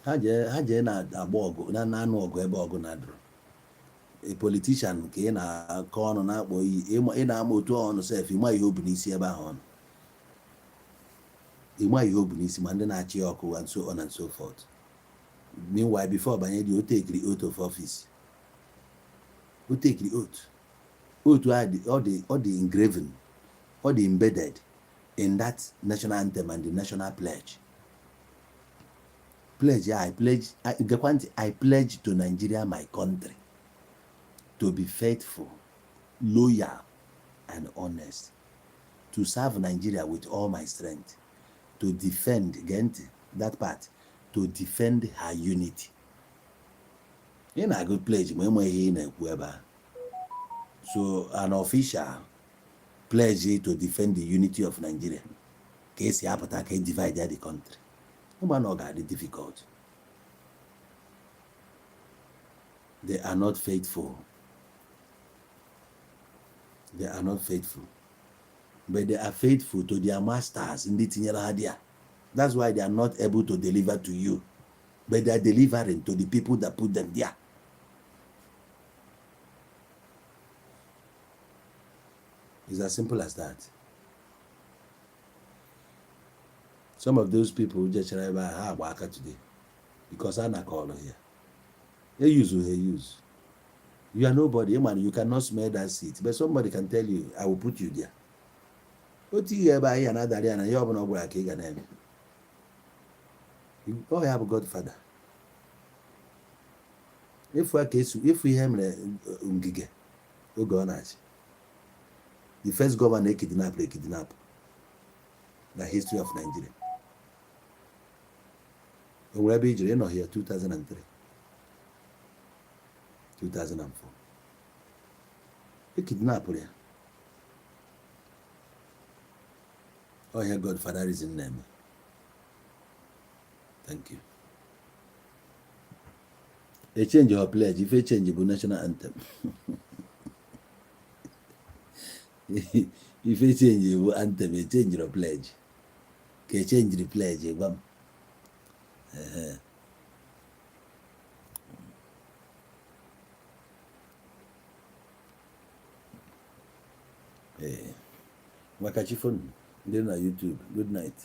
Ha jee na-agba ọgụ na na-anụ ọgụ ebe ọgụ na-adụrụ a politician ka ị na-akọ ọnụ na-akpọ iyi, ị na-ama otu ọnụ sef, ịma ihe o bu n'isi ebe ahụ ọnụ, ịma ihe o bu n'isi, ma ndị na-achị ya ọkụ and so on and so forth. Meanwhile, before banye dị, o tekiri oath of office, o tekiri oath. Oath ahụ ọ dị engraven, ọ dị embedded in that national anthem and the national pledge. Pledge, I pledge, gekwa ntị, "I pledge to Nigeria, my country, to be faithful, loyal and honest, to serve Nigeria with all my strength, to defend," gee ntị that part, "to defend her unity." Ị na-agụ pledge ma ịma ihe ị na-ekwu ebe a. So an official pledge to defend the unity of Nigeria ka esi apụta ka e divide the country, ịgba na ọ ga-adị difficult. They are not faithful, they are not faithful. But they are faithful to their masters ndị tinyere ha there. That's why they are not able to deliver to you, but they are delivering to the people that put them there. It's as simple as that. Some of those people jechara ebe a, ha agba aka today because a na-akọrọ ya use ha use. You are nobody, man. You cannot smell that seat, but somebody can tell you, "I will put you there." Otu ihe ebe ahụ ya na-adarị ya na ihe ọbụla ọ gwara ka ị ga na-eme. Ọ ya bụ godfather. Efu aka esu efu ihe mere Ngige oge ọ na-achị, the first governor e kidnap, e kidnap na history of Nigeria. O nwere ebe ijere ịnọ here 2003, 2004, e kidnapụrụ ya. Ọhịa godfatherism na-eme. Thank you. A change of pledge, ife change bụ national anthem. Ife change bụ anthem. A change of pledge ka e change pledge, gwa m. Ehe. Ee, maka chi fonu ndị na YouTube, good night.